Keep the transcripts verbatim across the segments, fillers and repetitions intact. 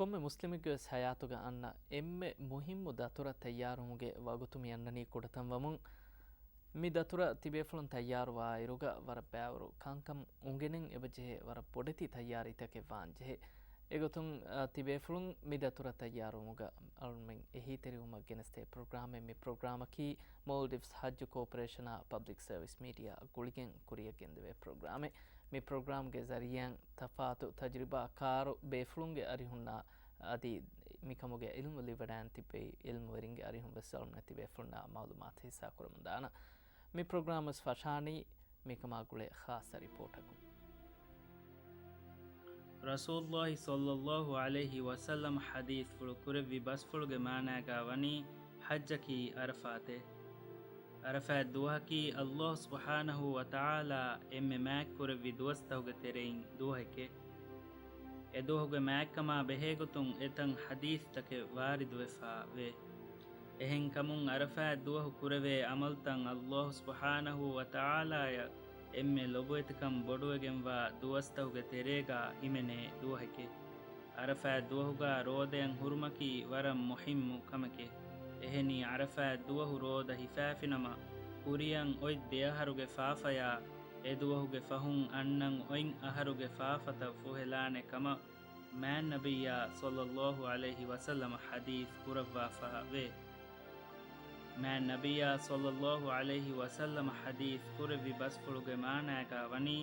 ކޮންމެ މުސްލިމެއްގެ ވެސް ހަޔާތުގަ އަންނަ އެންމެ މުހިއްމު ދަތުރަށް ތައްޔާރުވުމުގެ ވަގުތު މި އަންނަނީ ކުޑަތަން ވަމުން، މި ދަތުރަށް ތިބޭފުޅުން ތައްޔާރުވާއިރުގަ ވަރަށް ބައިވަރު ކަންކަން އުނގެނެން އެބަޖެހޭ ވަރަށް ބޮޑެތި ތައްޔާރީތަކެއް ވާންޖެހޭ. އެގޮތުން، އަ، ތިބޭފުޅުން މި ދަތުރަށް ތައްޔާރުވުމުގަ އަޅުމެން އެހީތެރިވުމަށް ގެނެސްދޭ ޕްރޮގްރާމެއް. މި ޕްރޮގްރާމަކީ މޯލްޑިވްސް ހައްޖު ކޯޕަރޭޝަނާ ޕަބްލިކް ސަރވިސް މީޑިއާ ގުޅިގެން ކުރިއަށް ގެންދެވޭ ޕްރޮގްރާމެއް. މި ޕްރޮގްރާމްގެ ޒަރީއާއިން ތަފާތު ތަޖުރިބާ ކާރު ބޭފުޅުންގެ އަރިހުންނާ އަދި މިކަމުގެ އިލްމު ލިބިވަޑައިން ތިއްބެވި އިލްމުވެރިންގެ އަރިހުން ވެސް އަޅުމެން ތިބޭފުޅުންނާ މައުލޫމާތު ހިއްސާ ކުރަމުންދާނަން. މި ޕްރޮގްރާމް ވެސް ފަށާނީ މިކަމާ ގުޅޭ ޚާއްޞަ ރިޕޯޓަކުން. ރަސޫލުއްލާހި ޞައްލައްލާހު ޢަލައިހި ވަސައްލަމަ ޙަދީޘްފުޅު ކުރެއްވި ބަސްފުޅުގެ މާނާގާ ވަނީ ޙައްޖަކީ ޢަރަފާތެއް. ޢަރަފާތް ދުވަހަކީ ﷲ ސުބްޙާނަހޫ ވަތަޢާލާ އެންމެ މާތްކުރެއްވި ދުވަސްތަކުގެ ތެރެއިން ދުވަހެކޭ. އެ ދުވަހުގެ މާތްކަމާ ބެހޭގޮތުން އެތަން ޙަދީޘްތަކެއް ވާރިދުވެފާ ވޭ. އެހެންކަމުން ޢަރަފާތް ދުވަހު ކުރެވޭ ޢަމަލުތައް ﷲ ސުބްޙާނަހޫ ވަތަޢާލާޔަށް އެންމެ ލޮބުވެތިކަން ބޮޑުވެގެންވާ ދުވަސްތަކުގެ ތެރޭގާ ހިމެނޭ ދުވަހެކޭ. ޢަރަފާތް ދުވަހުގާ ރޯދަޔަށް ހުރުމަކީ ވަރަށް މުހިއްމު ކަމެކޭ. އެހެނީ ޢަރަފާތް ދުވަހު ރޯދަ ހިފާފިނަމަ، ކުރިއަށް އޮތް ދެ އަހަރުގެ ފާފަޔާ، އެ ދުވަހުގެ ފަހުން އަންނަން އޮތް އަހަރުގެ ފާފަތައް ފުހެލާނެ ކަމަށް މާތްނަބިއްޔާ ޞައްލައްލާހު ޢަލައިހި ވަސައްލަމަ ޙަދީޘް ކުރައްވާފާ ވޭ. މާތް ނަބިއްޔާ ޞައްލައްލާހު ޢަލައިހި ވަސައްލަމަ ޙަދީޘް ކުރެއްވި ބަސްފުޅުގެ މާނާގާ ވަނީ،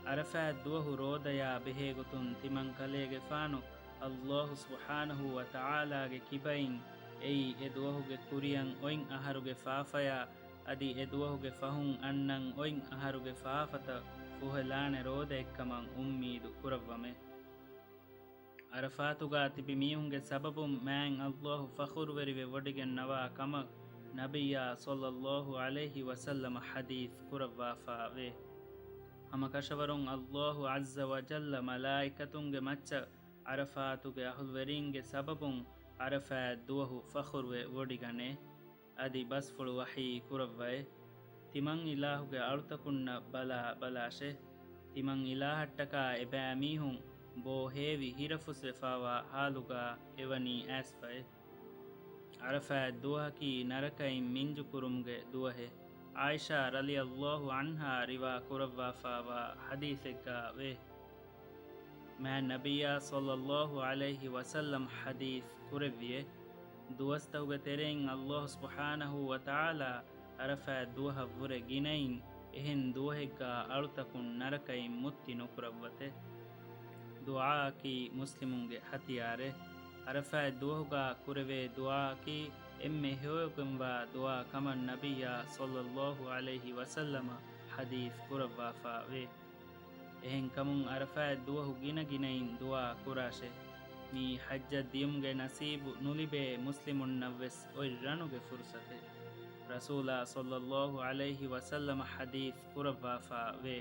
ޢަރަފާތް ދުވަހު ރޯދަޔާ ބެހޭގޮތުން ތިމަންކަލޭގެފާނު ﷲ ސުބްޙާނަހޫ ވަތަޢާލާގެ ކިބައިން އެއީ އެ ދުވަހުގެ ކުރިއަށް އޮތް އަހަރުގެ ފާފަޔާ އަދި އެ ދުވަހުގެ ފަހުން އަންނަން އޮތް އަހަރުގެ ފާފަތައް ފުހެލާނެ ރޯދައެއްކަމަށް އުއްމީދު ކުރައްވަމޭ. ޢަރަފާތުގާ ތިބި މީހުންގެ ސަބަބުން މާތް ﷲ ފަޚުރުވެރިވެ ވޮޑިގެންނަވާ ކަމަށް ނަބިއްޔާ ޞައްލައްލާހު ޢަލައިހި ވަސައްލަމަ ޙަދީޘް ކުރައްވާފާ ވޭ. ހަމަކަށަވަރުން ﷲ ޢައްޒަ ވަޖައްލަ މަލާއިކަތުންގެ މައްޗަށް ޢަރަފާތުގެ އަހުލުވެރީންގެ ސަބަބުން ޢަރަފާތް ދުވަހު ފަޚުރުވެ ވޮޑިގަނޭ. އަދި ބަސްފުޅު ވަޙީ ކުރައްވައޭ. ތިމަން އިލާހުގެ އަޅުތަކުންނަށް ބަލާ ބަލާށޭ. ތިމަން އިލާހަށްޓަކާ އެބައިމީހުން ބޯ ހޭވި ހިރަފުސްވެފާވާ ޙާލުގާ އެވަނީ އައިސްފައޭ. ޢަރަފާތް ދުވަހަކީ ނަރަކައިން މިންޖުކުރުމުގެ ދުވަހެއް. ޢާއިޝާ ރަޟިޔައްލާހު ޢަންހާ ރިވާ ކުރައްވާފާވާ ޙަދީޘެއްގާ ވޭ. މާތް ނަބިއްޔާ ޞައްލައްލާހު ޢަލައިހި ވަސައްލަމަ ޙަދީޘް ކުރެއްވިއޭ، ދުވަސްތަކުގެ ތެރެއިން ﷲ ސުބްޙާނަހޫ ވަތަޢާލާ ޢަރަފާތް ދުވަހަށްވުރެ ގިނައިން އެހެން ދުވަހެއްގާ އަޅުތަކުން ނަރަކައިން މުއްތި ނުކުރައްވަތޭ. ދުޢާއަކީ މުސްލިމުންގެ ހަތިޔާރެއް. ޢަރަފާތް ދުވަހުގާ ކުރެވޭ ދުޢާއަކީ އެންމެ ހެޔޮވެގެންވާ ދުޢާ ކަމަށް ނަބިއްޔާ ޞައްލައްލާހު ޢަލައިހި ވަސައްލަމަ ޙަދީޘް ކުރައްވާފާ ވޭ. އެހެންކަމުން ޢަރަފާތް ދުވަހު ގިނަ ގިނައިން ދުޢާ ކުރާށޭ. މީ ޙައްޖަށް ދިޔުމުގެ ނަސީބު ނުލިބޭ މުސްލިމުންނަށްވެސް އޮތް ރަނުގެ ފުރުޞަތެއް. ރަސޫލާ ޞައްލައްލާހު ޢަލައިހި ވަސައްލަމަ ޙަދީޘް ކުރައްވާފާ ވޭ.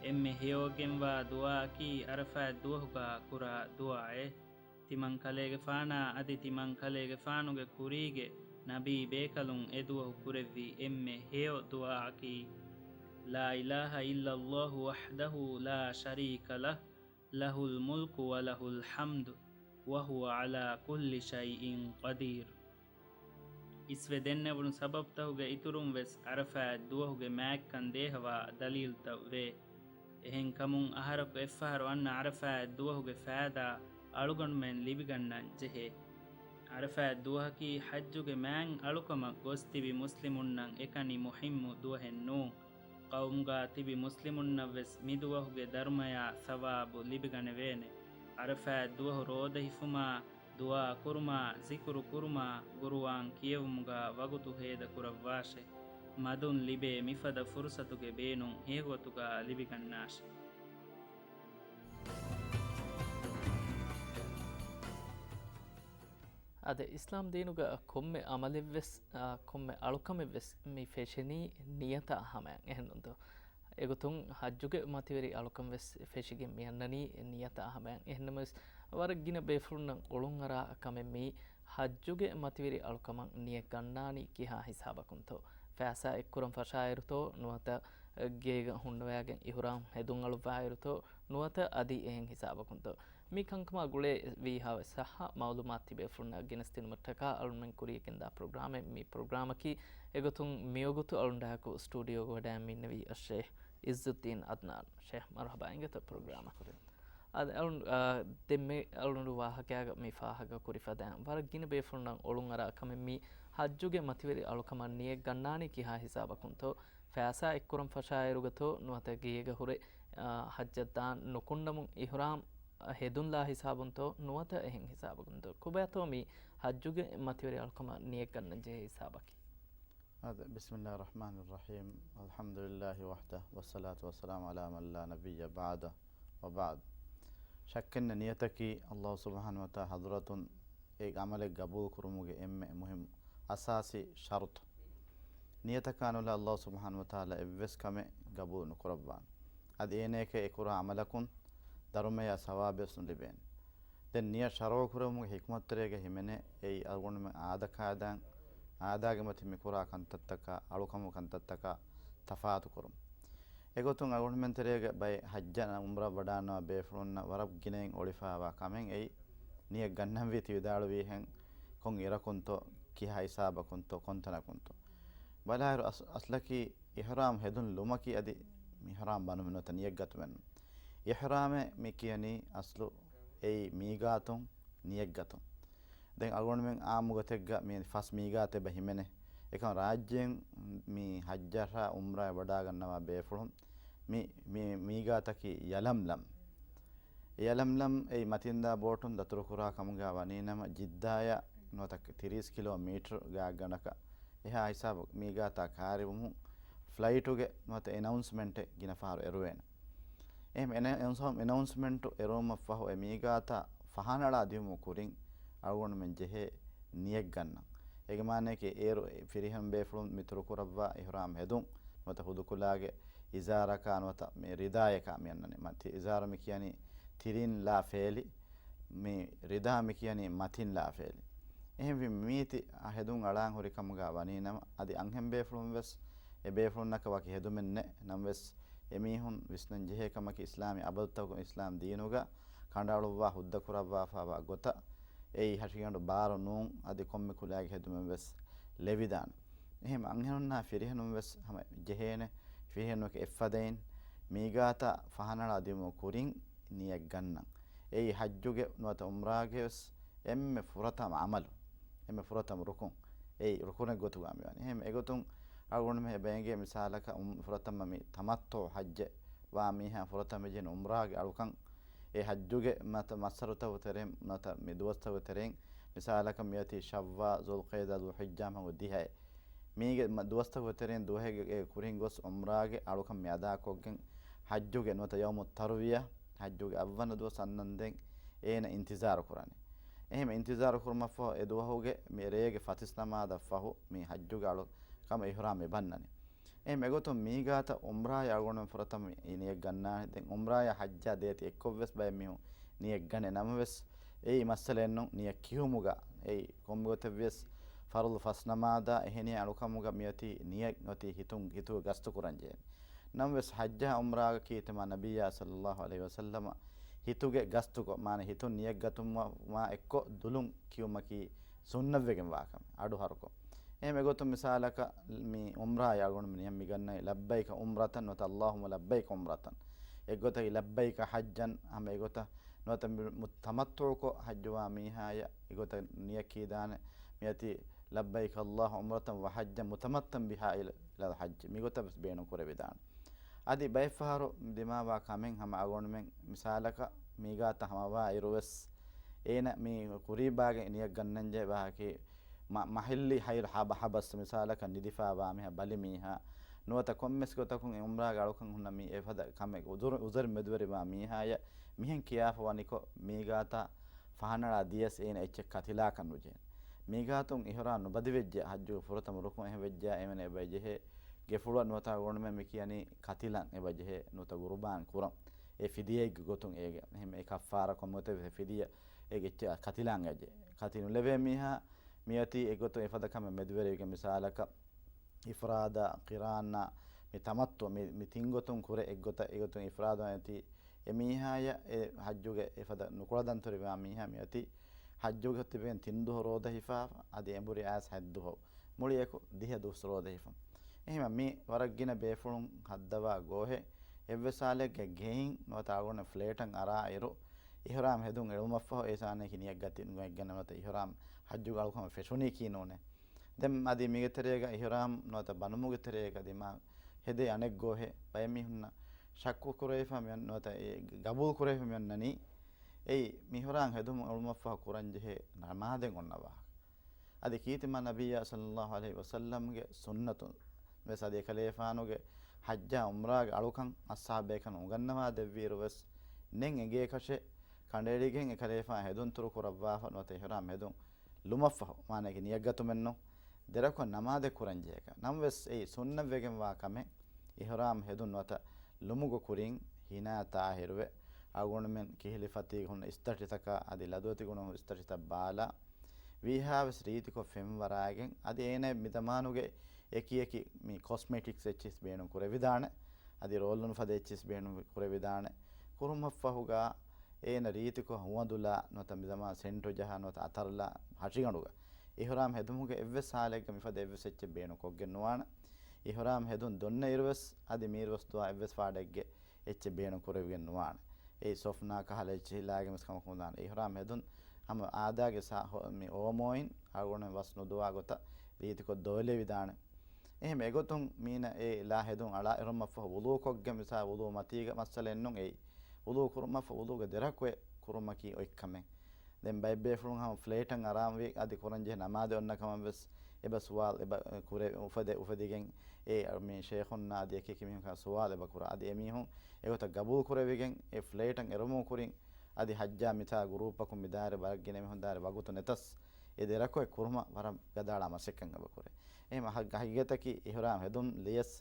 އެންމެ ހެޔޮވެގެންވާ ދުޢާއަކީ ޢަރަފާތް ދުވަހުގާ ކުރާ ދުޢާއޭ. ތިމަންކަލޭގެފާނާ އަދި ތިމަންކަލޭގެފާނުގެ ކުރީގެ ނަބީ ބޭކަލުން އެދުވަހު ކުރެއްވި އެންމެ ހެޔޮ ދުޢާއަކީ، لا إله إلا الله وحده لا شريك له، له الملك وله الحمد، وهو على كل شيء قدير. އިސްވެ ދެންނެވުނު ސަބަބުތަކުގެ އިތުރުން ވެސް ޢަރަފާތް ދުވަހުގެ މާތްކަން ދޭހަވާ ދަލީލުތައް ވޭ. އެހެންކަމުން އަހަރަކު އެއްފަހަރު އަންނަ ޢަރަފާތް ދުވަހުގެ ފައިދާ އަޅުގަނޑުމެން ލިބިގަންނަން ޖެހޭ. ޢަރަފާތް ދުވަހަކީ ޙައްޖުގެ މާތް އަޅުކަމަށް ގޮސްތިބި މުސްލިމުންނަށް އެކަނި މުހިއްމު ދުވަހެއް ނޫން. ޤައުމުގާ ތިބި މުސްލިމުންނަށްވެސް މިދުވަހުގެ ދަރުމަޔާ ޘަވާބު ލިބިގަނެވޭނެ. ޢަރަފާތް ދުވަހު ރޯދަ ހިފުމާ، ދުޢާ ކުރުމާ، ޒިކުރު ކުރުމާ، ޤުރުއާން ކިޔެވުމުގާ ވަގުތު ހޭދަކުރައްވާށޭ. މަދުން ލިބޭ މިފަދަ ފުރުޞަތުގެ ބޭނުން ހެޔޮގޮތުގާ ލިބިގަންނާށޭ. އަދި އިސްލާމް ދީނުގަ ކޮންމެ ޢަމަލެއްވެސް، އާ، ކޮންމެ އަޅުކަމެއްވެސް މި ފެށެނީ ނިޔަތާ ހަމަޔަށް، އެހެންނުންދޯ؟ އެގޮތުން ޙައްޖުގެ މަތިވެރި އަޅުކަން ވެސް ފެށިގެން މިއަންނަނީ ނިޔަތާ ހަމަޔަށް. އެހެންނަމަވެސް، ވަރަށް ގިނަ ބޭފުޅުންނަށް އުޅުންއަރާ ކަމެއް މީ، ޙައްޖުގެ މަތިވެރި އަޅުކަމަށް ނިޔަތް ގަންނާނީ ކިހާ ހިސާބަކުންތޯ؟ ފައިސާ އެއްކުރަން ފަށާއިރުތޯ؟ ނުވަތަ ގޭގަ ހުންނަވައިގެން އިޙުރާމް ހެދުން އަޅުއްވާއިރުތޯ؟ ނުވަތަ އަދި އެހެން ހިސާބަކުންތޯ؟ މި ކަންކަމާ ގުޅޭ ވީހާވެސް ސައްހަ މައުލޫމާތު ތިބޭފުޅުންނަށް ގެނެސްދިނުމަށްޓަކާ އަޅުންމެން ކުރިޔަށް ގެންދާ ޕްރޮގްރާމެއް މި ޕްރޮގްރާމަކީ. އެގޮތުން މިވަގުތު އަޅުންޑާކު ސްޓޫޑިއޯގަ ވަޑައި މިންނެވީ އައްޝޭހް އިއްޒުއްދީން އަދްނާން. ޝޭހް މަރުހަބާ އިނގޭތޯ ޕްރޮގްރާމަށް. އަދި އަޅުން، އާ، ދެން މި އަޅުން ވާހަކައިގަ މި ފާހަގަ ކުރި ފަދައިން ވަރަށް ގިނަ ބޭފުޅުންނަށް އޮޅުން އަރާ ކަމެއް މި ޙައްޖުގެ މަތިވެރި އަޅުކަމަށް ނިޔަތް ގަންނާނީ ކިހާ ހިސާބަކުންތޯ؟ ފައިސާ އެއްކުރަން ފަށާއިރުގަތޯ ނުވަތަ ގޭގަ ހުރެ، އާ، ޙައްޖަށް ދާން ނުކުންނަމުން އިޙްރާމް ހެދުންލާ ހިސާބުންތޯ ނުވަތަ އެހެން ހިސާބަކުންތޯ؟ ކޮބާތޯ މި ޙައްޖުގެ މަތިވެރި އަޅުކަމަށް ނިޔަތް ގަންނަން ޖެހޭ ހިސާބަކީ؟ އާދެ، بسم الله الرحمن الرحيم. الحمد لله وحده والصلاة والسلام على من لا نبي بعده وبعد. ޝައްކެއްނެތް ނިޔަތަކީ ﷲ ސުބްޙާނަހޫ ވަތަޢާލާ ޙަޟްރަތުން އެ ޢަމަލެއް ގަބޫލު ކުރުމުގެ އެންމެ މުހިއްމު އަސާސީ ޝަރުޠު. ނިޔަތަކާ ނުލާ ﷲ ސުބްޙާނަހޫ ވަތަޢާލާ އެއްވެސް ކަމެއް ގަބޫލު ނުކުރައްވާނެ. އަދި އޭނަޔަކަށް އެ ކުރާ ޢަމަލަކުން ދަރުމަޔާ ސަވާބެއް ނުލިބޭނެ. ދެން ނިޔަތް ޝަރުޢު ކުރެވުމުގެ ޙިކުމަތްތެރޭގަ ހިމެނޭ އެއީ އަޅުގަނޑުމެން އާދަކާދާން، އާދާގެ މަތިން މި ކުރާ ކަންތައްތަކާ، އަޅުކަމު ކަންތައްތަކާ ތަފާތު ކުރުން. އެގޮތުން އަޅުގަނޑުމެން ތެރޭގަ ބައެއް ޙައްޖަށް ޢުމްރާ ވަޑާންނަވާ ބޭފުޅުންނަށް ވަރަށް ގިނައިން އޮޅިފައިވާ ކަމެއް އެއީ ނިޔަތް ގަންނަންވީ ތި ވިދާޅުވީހެން ކޮން އިރަކުންތޯ، ކިހާ ހިސާބަކުންތޯ، ކޮންތަނަކުންތޯ. ބަލާއިރު އަސް-، އަސްލަކީ އިޙްރާމް ހެދުން ލުމަކީ އަދި އިޙްރާމް ބަނުމެއް ނުވަތަ ނިޔަތްގަތުމެއް ނޫން. އިޙްރާމެއް މި ކިޔަނީ އަސްލު އެއީ މީގާތުން ނިޔަތްގަތުން. ދެން އަޅުގަނޑުމެން އާއްމު ގޮތެއްގަ މި ފަސް މީގާތެއް އެބަ ހިމެނޭ. އެކަމް ރާއްޖޭން މި ޙައްޖަށާ ޢުމްރާއަށް ވަޑާގަންނަވާ ބޭފުޅުން މި، މި މީގާތަކީ ޔަލަމްލަމް. ޔަލަމްލަމް އެއީ މަތިންދާ ބޯޓުން ދަތުރުކުރާ ކަމުގަ ވަނީނަމަ، ޖިއްދާޔަށް ނުވަތަ ތިރީސް ކިލޯމީޓަރު ގާތްގަނޑަކަށް އެހާ ހިސާބު މީގާތާ ކާރިވުމުން ފްލައިޓުގެ ނުވަތަ އެނައުންސްމެންޓެއް ގިނަ ފަހަރު އެރުވޭނެ. އެހެން އެނަ-، އެނައުންސް-، އެނައުންސްމެންޓު އެރުވުމަށް ފަހު އެ މީގާތަށް ފަހަނަޅާ ދިއުމުގެ ކުރިން އަޅުގަނޑުމެން ޖެހޭ ނިޔަތް ގަންނަން. އޭގެ މާނައަކީ އޭރު ފިރިހެން ބޭފުޅުން މި ދަތުރުކުރައްވާ އިޙްރާމް ހެދުން ނުވަތަ ހުދުކުލާގެ އިޒާރަކާ ނުވަތަ މި ރިދާޔަކާ މި އަންނަނީ. މަ-، ތި-، އިޒާރު މި ކިޔަނީ ތިރިން ލާ ފޭލި، މި ރިދާ މި ކިޔަނީ މަތިން ލާ ފޭލި. އެހެންވީމަ މީތި ހެދުން އަޅާން ހުރި ކަމުގަ ވަނީނަމަ، އަދި އަންހެން ބޭފުޅުން ވެސް އެ ބޭފުޅުންނަކަށް ވަކި ހެދުމެއް ނެތް. ނަމަވެސް އެމީހުން ވިސްނަން ޖެހޭ ކަމަކީ އިސްލާމީ އަބަދުތަކުން އިސްލާމް ދީނުގަ ކަނޑައަޅުއްވާ ހުއްދަކުރައްވާފައިވާ ގޮތަށް އެއީ ހަށިގަނޑު ބާރު ނޫން، އަދި ކޮންމެ ކުލައިގެ ހެދުމެއް ވެސް ލެވިދާނެ. އެހެން އަންހެނުންނާ ފިރިހެނުން ވެސް ހަމަ ޖެހޭނެ، ފިރިހެނުންނަކަށް އެއްފަދައިން މީގާތަށް ފަހަނަޅާ ދިއުމުގެ ކުރިން ނިޔަތް ގަންނަން. އެއީ ޙައްޖުގެ ނުވަތަ ޢުމްރާގެ ވެސް އެންމެ ފުރަތަމަ ޢަމަލު، އެންމެ ފުރަތަމަ ރުކުން. އެއީ ރުކުނެއް ގޮތުގަ މިވަނީ. އެހެން އެގޮތުން އަޅުގަނޑުމެން އެބަ އެނގޭ މިސާލަކަށް އުމް-، ފުރަތަމަ މި ތަމައްތުޢު ޙައްޖެއް ވާ މީހާ ފުރަތަމަ ޖެހެން ޢުމްރާގެ އަޅުކަން އެ ޙައްޖުގެ މަތަ-، މައްސަރުތަކުގެ ތެރެއިން ނުވަތަ މި ދުވަސްތަކުގެ ތެރެއިން މިސާލަކަށް މިއޮތީ ޝައްވާލް، ޛުލްޤައިދާ، ޛުލްޙިއްޖާ ހަމަ ދިހައެއް. މީގެ މަ-، ދުވަސްތަކުގެ ތެރެއިން ދުވަހެއްގެ ކުރިން ގޮސް ޢުމްރާގެ އަޅުކަން މި އަދާކޮށްގެން ޙައްޖުގެ ނުވަތަ ޔައުމު ތަރުވިޔާ، ޙައްޖުގެ އަށްވަނަ ދުވަސް އަންނަންދެން އޭނަ އިންތިޒާރު ކުރާނެ. އެހެން އިންތިޒާރު ކުރުމަށްފަހު އެ ދުވަހުގެ މި ރޭގެ ފަތިސް ނަމާދަށްފަހު މި ޙައްޖުގެ އަޅުކަމަށް އިޙްރާމް އެބަންނަނީ. އެހެން އެގޮތުން މީގާތަށް ޢުމްރާއަށް އަޅުގަނޑުމެން ފުރަތަމަ ނިޔަތް ގަންނާނެ. ދެން ޢުމްރާޔާ ޙައްޖާ ދޭތި އެއްކޮށްވެސް ބައެއް މީހުން ނިޔަތް ގަނެ. ނަމަވެސް އެއީ މައްސަލައެއްނޫން ނިޔަތް ކިޔުމުގަ. އެއީ ކޮންމެ ގޮތެއްވިޔަސް ފަރުޟު ފަސް ނަމާދާ އެހެނިހެން އަޅުކަމުގަ މިއޮތީ ނިޔަތް އޮތީ ހިތުން، ހިތުގަ ގަސްތު ކުރަން ޖެހޭނެ. ނަމަވެސް ޙައްޖާ ޢުމްރާގަ ކީރިތި މާ ނަބިއްޔާ ޞައްލައްލާހު ޢަލައިހި ވަސައްލަމަ ހިތުގެ ގަސްތުކޮށް، މާނަ ހިތުން ނިޔަތް ގަތުމާ އެއްކޮށް ދުލުން ކިޔުމަކީ ސުންނަތްވެގެން ވާ ކަމެއް އަޑުހަރުކޮށް. އެހެން އެގޮތުން މިސާލަކަށް މި ޢުމްރާއަށް އަޅުގަނޑު މި ނިޔަތް މި ގަންނަނީ ލައްބައިކަ ޢުމްރަތަން ނުވަތަ އައްލާހުއްމަ ލައްބައިކަ ޢުމްރަތަން. އެއްގޮތަކީ ލައްބައިކަ ޙައްޖަން ހަމަ އެގޮތަށް ނުވަތަ މި މު-، ތަމައްތުޢުކޮށް ޙައްޖުވާ މީހާޔަށް އެގޮތަށް ނިޔަތް ކީދާނެ މިއަތީ ލައްބައިކަ އައްލާހުއްމަ ޢުމްރަތަން ވަޙައްޖަން މުތަމައްތަޢަން ބިހާ އިލަ، އިލަލް ޙައްޖި. މިގޮތަށް ވެސް ބޭނުން ކުރެވިދާނެ. އަދި ބައެއްފަހަރު ދިމާވާ ކަމެއް ހަމަ އަޅުގަނޑުމެން މިސާލަކަށް މީގާތަށް ހަމަވާ އިރުވެސް އޭނަ މި ކުރީބާގެ ނިޔަތް ގަންނަންޖެހޭ ވާހަކައެއް މަ-، މަޙައްލީ ޙައިރު ޙަބަ-، ޙަބަސް މިސާލަކަށް ނިދިފާވާ މީހާ، ބަލި މީހާ، ނުވަތަ ކޮންމެސް ގޮތަކުން އެ ޢުމްރާގެ އަޅުކަން ހުންނަ މީ އެފަދަ ކަމެއް ޢުޛުރު، ޢުޛުރެއް މެދުވެރިވާ މީހާޔަށް މިހެން ކިޔާފަ ވަނިކޮށް މީގާތަށް ފަހަނަޅާ ދިޔަސް އޭނަ އެއްޗެއް ކަތިލާކަށް ނުޖެހޭނެ. މީގާތުން އިޙްރާމް ނުބަދިވެއްޖެ ޙައްޖުގެ ފުރަތަމަ ރުކުން އެހެން ވެއްޖާ އެމެން އެބަ ޖެހޭ ގެފުޅަށް ނުވަތަ އަޅުގަނޑުމެން މި ކިޔަނީ ކަތިލަން އެބަ ޖެހޭ ނުވަތަ ޤުރުބާން ކުރަން. އެ ފިދިޔައެއްގެ ގޮތުން އޭގެ. އެހެން އެ ކައްފާރާ ކޮންމެ ގޮތެއް ފިދިޔަ އޭގެ އެއްޗެއް ކަތިލާން އެއްޗެއް. ކަތި ނުލެވޭ މީހާ މިއޮތީ އެގޮތުން އެފަދަ ކަމެއް މެދުވެރިވެގެން މިސާލަކަށް އިފްރާދާ، ޤިރާނާ، މި ތަމައްތު މި، މި ތިން ގޮތުން ކުރެ އެއްގޮތަށް އެގޮތުން އިފްރާދު އަންނަތީ އެ މީހާޔަށް އެ ޙައްޖުގެ އެފަދަ ނުކުޅަދަންތެރިވާ މީހާ މިއޮތީ ޙައްޖުގެ ތިބެން ތިން ދުވަހު ރޯދަ ހިފާފަ، އަދި އެނބުރި އައިސް ހަތް ދުވަހު، މުޅިއެކު ދިހަ ދުވަސް ރޯދަ ހިފުން. އެހެންވެ މި ވަރަށް ގިނަ ބޭފުޅުން ހައްދަވާ ގޯހެއް، އެއްވެސް ހާލެއްގެ ގެއިން ނުވަތަ އަޅުގަނޑު ފްލޭޓަށް އަރާ އިރު، އިޙްރާމް ހެދުން އެޅުމަށްފަހު އޭ ސާނަޔަކީ ނިޔަތް ގަތި ނުވެގެން ނުވަތަ އިޙްރާމް ޙައްޖުގެ އަޅުކަމަށް ފެށުނީކީ ނޫނޭ. ދެން އަދި މީގެ ތެރޭގަ އިޙްރާމް ނުވަތަ ބަނުމުގެ ތެރޭގަ ދިމާ ހެދޭ އަނެއް ގޯހެއް ބައެއް މީހުންނަށް ޝައްކު ކުރެވިފަ މި ނުވަތަ އެ ގަބޫލު ކުރެވިފަ މި އޮންނަނީ. އެއީ މި އިޙްރާމް ހެދުމުން އެޅުމަށްފަހު ކުރަންޖެހޭ ނަމާދެއް އޮންނަ ވާހަކަ. އަދި ކީރިތި މާ ނަބިއްޔާ ޞައްލައްލާހު ޢަލައިހި ވަސައްލަމްގެ ސުންނަތު ވެސް އަދި އެކަލޭފާނުގެ ޙައްޖާ ޢުމްރާގެ އަޅުކަން އަޞްޙާބޭކަން އުނގަންނަވާ ދެއްވިއިރު ވެސް ނެތް އެނގޭކަށެއް ކަނޑައެޅިގެން އެކަލޭފާނު ހެދުން ތުރު ކުރައްވާފަ ނުވަތަ އިޙްރާމް ހެދުން ލުމަށްފަހު، މާނައަކީ ނިޔަތްގަތުމެއްނު، ދެރަކުން ނަމާދެއް ކުރަންޖެހޭކަށް. ނަމަވެސް އެއީ ސުންނަތްވެގެންވާ ކަމެއް. އިޙްރާމް ހެދުން ނުވަތަ ލުމުގެ ކުރިން ހިނާ ތާހިރުވެ، އަޅުގަނޑުމެން ކިހިލި ފަތީގަ ހުންނަ އިސްތަށިތަކާ އަދި ލަދުވެތި ގުނަ އިސްތަށިތައް ބާލާ، ވީހާވެސް ރީތިކޮށް ފެންވަރާގެން، އަދި އޭނަ މި ޒަމާނުގެ އެކި އެކި މި ކޮސްމެޓިކްސް އެއްޗިސް ބޭނުން ކުރެވިދާނެ، އަދި ރޯލުން ފަދަ އެއްޗިސް ބޭނުން ކުރެވިދާނެ. ކުރުމަށްފަހުގަ އޭނަ ރީތިކޮށް ހުވަނދުލާ ނުވަތަ މި ޒަމާން ސެންޓު ޖަހާ ނުވަތަ އަތަރުލާ ހަށިގަނޑުގަ އިޙްރާމް ހެދުމުގެ އެއްވެސް ހާލެއްގަ މިފަދަ އެއްވެސް އެއްޗެއް ބޭނުން ކޮށްގެން ނުވާނެ. އިޙްރާމް ހެދުން ދޮންނަ އިރުވެސް އަދި މީރުވެސް ދުވާ އެއްވެސް ފާޑެއްގެ އެއްޗެއް ބޭނުން ކުރެވިގެން ނުވާނެ. އެއީ ސޮފްނާ ކަހަލަ އެއްޗެއް ހިލާގެން ވެސް ކަމަކު ނުދާނެ. އިޙްރާމް ހެދުން ހަމަ އާދާގެ ސާ-، ހޮ-، މި އޯމޯއިން އަޅުގަނޑު ވަސް ނުދުވާ ގޮތަށް ރީތިކޮށް ދޮވެލެވިދާނެ. އެހެން އެގޮތުން މީނަ އެ ލާ ހެދުން އަޅާ އެރުމަށްފަހު ވުޟޫ ކޮށްގެން މިސާ ވުޟޫ މަތީގަ މައްސަލައެއްނު އެއީ. ވުޟޫ ކުރުމަށްފަހު ވުޟޫގެ ދެރަކު ކުރުމަކީ އޮތްކަމެއް. ދެން ބައެއް ބޭފުޅުން ހަމަ ފްލޭޓަށް އަރާންވީ އަދި ކުރަންޖެހޭ ނަމާދެއް އޮންނަ ކަމަށް ވެސް އެބަ ސުވާލު އެބަ ކުރެ އުފެދެ އުފެދިގެން އެ މި ޝޭޚުންނާ އަދި އެކި އެކި މީހުން ސުވާލު އެބަ ކުރާ. އަދި އެމީހުން އެގޮތަށް ގަބޫލު ކުރެވިގެން އެ ފްލޭޓަށް އެރުމުން ކުރިން އަދި ޙައްޖާ މިތާ ގުރޫޕަކުން މިދާއިރު ވަރަށް ގިނަ މީހުން ދާއިރު ވަގުތު ނެތަސް އެ ދެރަކު ކުރުމަށް ވަރަށް ގަދައަޅާ މަސައްކަތް އެބަ ކުރޭ. އެހެން ހަ-، ހަގީގަތަކީ އިޙްރާމް ހެދުން ލިޔަސް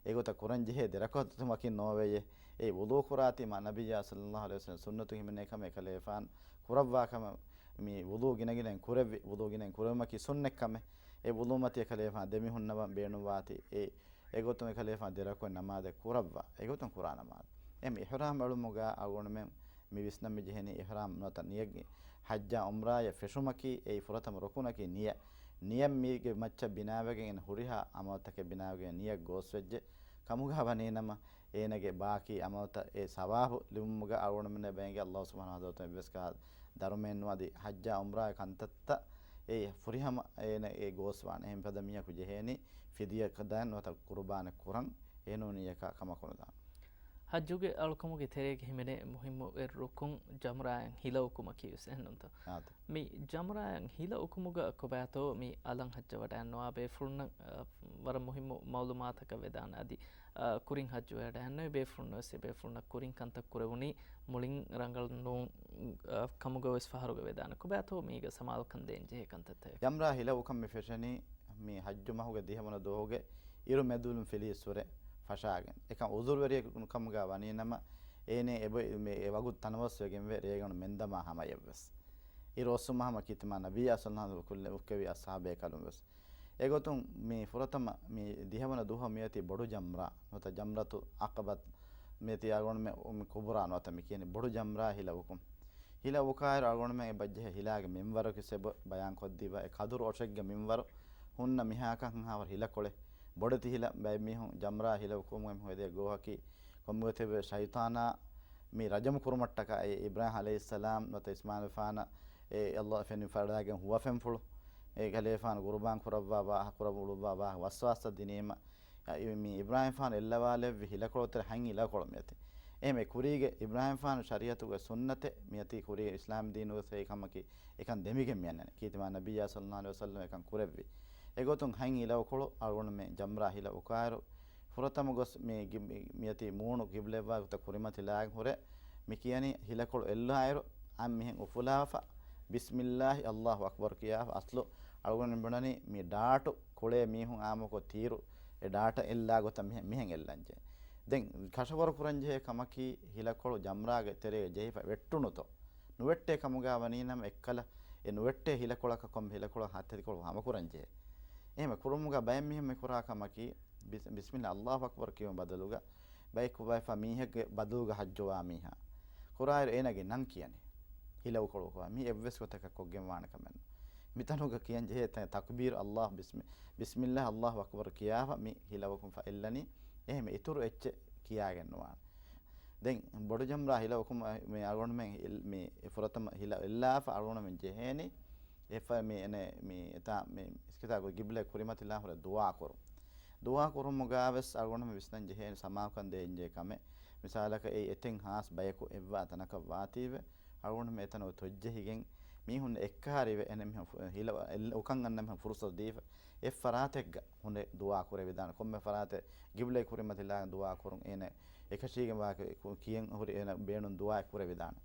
އެގޮތަށް ކުރަންޖެހޭ ދެރަކު ހެދުމަކީ ނޯވެޔޭ. އެ ވުޟޫ ކުރާތީ މާ ނަބިއްޔާ ޞައްލައްލާހު ޢަލައިހި ވަސައްލަމް ސުންނަތު ހިމެނޭ ކަމެއް އެކަލޭފާނު ކުރައްވާ ކަމަށް މި ވުޟޫ ގިނަ ގިނައިން ކުރެއްވި، ވުޟޫ ގިނައިން ކުރެވުމަކީ ސުންނަތް ކަމެއް. އެ ވުޟޫ މަތި އެކަލޭފާނު ދެމިހުންނަވަން ބޭނުންވާތީ އެ އެގޮތުން އެކަލޭފާނު ދެރަކު ނަމާދެއް ކުރައްވާ. އެގޮތުން ކުރާ ނަމާދު. އެހެން އިޙްރާމް އެޅުމުގަ އަޅުގަނޑުމެން މި ވިސްނަން މި ޖެހެނީ އިޙްރާމް ނުވަތަ ނިޔަތް ޙައްޖާ ޢުމްރާޔަށް ފެށުމަކީ އެއީ ފުރަތަމަ ރުކުނަކީ ނިޔަތް. ނިޔަތް މީގެ މައްޗަށް ބިނާވެގެން އެން ހުރިހާ ޢަމަލުތަކެއް ބިނާވެގެން ނިޔަތް ގޯސްވެއްޖެ ކަމުގަ ވަނީނަމަ، އޭނަގެ ބާކީ ޢަމަލުތައް އެ ސަވާބު ލިބުމުގަ އަޅުގަނޑުމެންނަށް ބޭންގެ ﷲ ސުބްޙާނަހޫ ވަތަޢާލާ އެއްވެސް ކަހަލަ ދަރުމައެއް ނުވަތަ ޙައްޖާ ޢުމްރާގެ ކަންތައްތައް އެ ފުރިހަމަ އޭނަ އެ ގޯސްވާނެ. އެހެން ފަދަ މީހަކު ޖެހޭނީ ފިދިޔަ ދޭން ނުވަތަ ޤުރުބާނެއް ކުރަން އެ ނޫނިއްޔަކާ ކަމަކު ނުދާނެ. ޙައްޖުގެ އަޅުކަމުގެ ތެރޭގަ ހިމެނޭ މުހިއްމު އެއް ރުކުން ޖަމްރާއަށް ހިލަ އުކުމަކީ ވެސް އެހެންނުންތޯ؟ އާދެ. މި ޖަމްރާއަށް ހިލަ އުކުމުގަ ކޮބާތޯ މި އަލަށް ޙައްޖަށް ވަޑައިންނަވާ ބޭފުޅުންނަށް، އަ، ވަރަށް މުހިއްމު މަޢުލޫމާތަކަށް ވެދާނެ. އަދި، އަ، ކުރިން ޙައްޖު ވަޑައިންނެވި ބޭފުޅުން ވެސް އެ ބޭފުޅުންނަށް ކުރިން ކަންތައް ކުރެވުނީ މުޅިން ރަނގަޅު ނޫން، އަ، ކަމުގަ ވެސް ފަހަރުގަ ވެދާނެ. ކޮބާތޯ މީގަ ސަމާލުކަން ދޭން ޖެހޭ ކަންތައްތަކެއް؟ ޖަމްރާ ހިލަ އުކަން މި ފެށެނީ މި ޙައްޖު މަހުގެ ދިހަވަނަ ދުވަހުގެ އިރު މެދުލުން ފިލީސްވުރެ ފަށާގެން. އެކަން ޢުޛުރުވެރިއެއް ނުކަމުގަ ވަނީނަމަ، އޭނެ އެބަ-، މެ-، އެ ވަގުތު ތަނަވަސްވެގެންވެ ރޭގަނޑު މެންދަމާ ހަމަޔަށްވެސް. އިރު އޮއްސުމަށް ހަމަ ކީރިތި މާ ނަބިއްޔާ ޞައްލައްލާހު ޢަލައިހި ވަސައްލަމް ކުއްލި އުކެވި އަޞްޙާބޭކަލުންވެސް. އެގޮތުން މި ފުރަތަމަ މި ދިހަވަނަ ދުވަހު މިއޮތީ ބޮޑު ޖަމްރާ ނުވަތަ ޖަމްރަތުލް ޢަޤަބާ މިއޮތީ އަޅުގަނޑުމެން ކުބުރާ ނުވަތަ މި ކިޔަނީ ބޮޑު ޖަމްރާ ހިލަ އުކުން. ހިލަ އުކާއިރު އަޅުގަނޑުމެން އެބަ ޖެހޭ ހިލާގެ މިންވަރަކު އެބަ ބަޔާން ކޮށްދީފަ އެ ކަދުރު އޮށެއްގެ މިންވަރު ހުންނަ މިހާކަށް ހާވަރު ހިލަކޮޅެއް. ބޮޑެތި ހިލަ ބައެއް މީހުން ޖަމްރާ ހިލަ އުކުމުގެ ހެދޭ ގޯހަކީ ކޮންމެ ގޮތެއް ޝައިޠާނާ މި ރަޖަމު ކުރުމަށްޓަކާ އެ އިބްރާހީމް ޢަލައިހިއްސަލާމް ނުވަތަ އިސްމާޢީލްފާނަށް އެ ﷲ ފެނިފަޅާގެން ހުވަފެންފުޅު އެ ކަލޭފާނު ޤުރުބާން ކުރައްވާ ވާހަ-، ކުރައްވާ ވާހަ ވަސްވާސްތައް ދިނީމަ، އަ، މި އިބްރާހީމްފާނު އެއްލަވާލެއްވި ހިލަކޮޅުތެރެ ހަތް ހިލަކޮޅު މިއޮތީ. އެހެން ކުރީގެ އިބްރާހީމްފާނު ޝަރީޢަތުގެ ސުންނަތެއް މިއޮތީ ކުރީގެ އިސްލާމް ދީނުގެ ކަމަކީ އެކަން ދެމިގެން މިއަންނަނީ. ކީރިތި މާ ނަބިއްޔާ ޞައްލައްލާހު ޢަލައިހި ވަސައްލަމަ އެކަން ކުރެއްވި. އެގޮތުން ހަތް ހިލަކޮޅު އަޅުގަނޑުމެން ޖަމްރާ ހިލަ އުކާއިރު، ފުރަތަމަ ގޮސް މި ގި-، މި-، މިއޮތީ މޫނު ޤިބްލައަށްވާ ގޮތަށް ކުރިމަތިލާގެން ހުރެ، މި ކިޔަނީ ހިލަކޮޅު އެއްލާއިރު، އަން މިހެން އުފުލާފަ، ބިސްމިއްލާހި، ﷲ އަކްބަރު ކިޔާފަ، އަސްލު އަޅުގަނޑު ބުނަނީ މި ޑާޓު ކުޅޭ މީހުން އާއްމުކޮށް ތީރު، އެ ޑާޓަ އެއްލާ ގޮތަށް މިހެން، މިހެން އެއްލަންޖެ. ދެން ކަށަވަރު ކުރަންޖެހޭ ކަމަކީ ހިލަކޮޅު ޖަމްރާގެ ތެރޭގަ ޖެހިފަ ވެއްޓުނުތޯ؟ ނުވެއްޓޭ ކަމުގަ ވަނީނަމަ އެއްކަލަ އެ ނުވެއްޓޭ ހިލަކޮޅަކަށް ކޮންމެ ހިލަކޮޅަށް ހަތް ހިލަކޮޅު ހަމަކުރަންޖެހޭ. އެހެންވެ ކުރުމުގަ ބައެއް މީހުން މި ކުރާ ކަމަކީ ބިސް-، ބިސްމިއްލާ ﷲ އަކްބަރު ކިޔުމުގެ ބަދަލުގަ ބައެއް ކުބައިފަ މީހެއްގެ ބަދަލުގަ ޙައްޖުވާ މީހާ. ކުރާއިރު އޭނާގެ ނަން ކިޔަނީ. ހިލަ އުކޮޅު ކުރާ. މީ އެއްވެސް ގޮތަކަށް ކޮށްގެން ވާނެ ކަމެއް ނޫން. މިތަނުގަ ކިޔަން ޖެހޭ ތަ-، ތަކުބީރު އައްލާހު ބިސްމި-، ބިސްމިއްލާހި އައްލާހު އަކްބަރު ކިޔާފަ މި ހިލަ އުކުން ފަ އެއްލަނީ. އެހެން އިތުރު އެއްޗެއް ކިޔާގެން ނުވާނެ. ދެން ބޮޑު ޖަމްރާ ހިލަ އުކުމަށް މި އަޅުގަނޑުމެން ހިލް-، މި ފުރަތަމަ ހިލަ އެއްލާފަ އަޅުގަނޑުމެން ޖެހޭނީ. އެފަ މި އެނެ މި އެތާ މި އިސްކިތާގު ގިބްލަ ކުރިމަތިލާ ހުރެ ދުޢާ ކުރުން. ދުޢާ ކުރުމުގާވެސް އަޅުގަނޑުމެން ވިސްނަން ޖެހޭނެ ސަމާލުކަން ދޭންޖެހޭ ކަމެއް. މިސާލަކަށް އެއީ އެތެއް ހާސް ބަޔަކު އެއްވާ ތަނަކަށް ވާތީވެ، އަޅުގަނޑުމެން އެތަނަށް ތޮއްޖެހިގެން މީހުން އެއްކަހަރިވެ އެނެ މިހުން ފު-، ހިލަ-، އެއް-، އުކަން އަންނަ މިހުން ފުރުސަތު ދީފަ އެއްފަރާތެއްގަ ހުންނެ ދުޢާ ކުރެވިދާނެ. ކޮންމެ ފަރާތެއް ގިބްލައި ކުރިމަތިލާ ދުޢާ ކުރުން އޭނަ އެކަށީގެން ވާކި ކު-، ކިޔަން ހުރި އޭނަ ބޭނުން ދުޢާއެއް ކުރެވިދާނެ.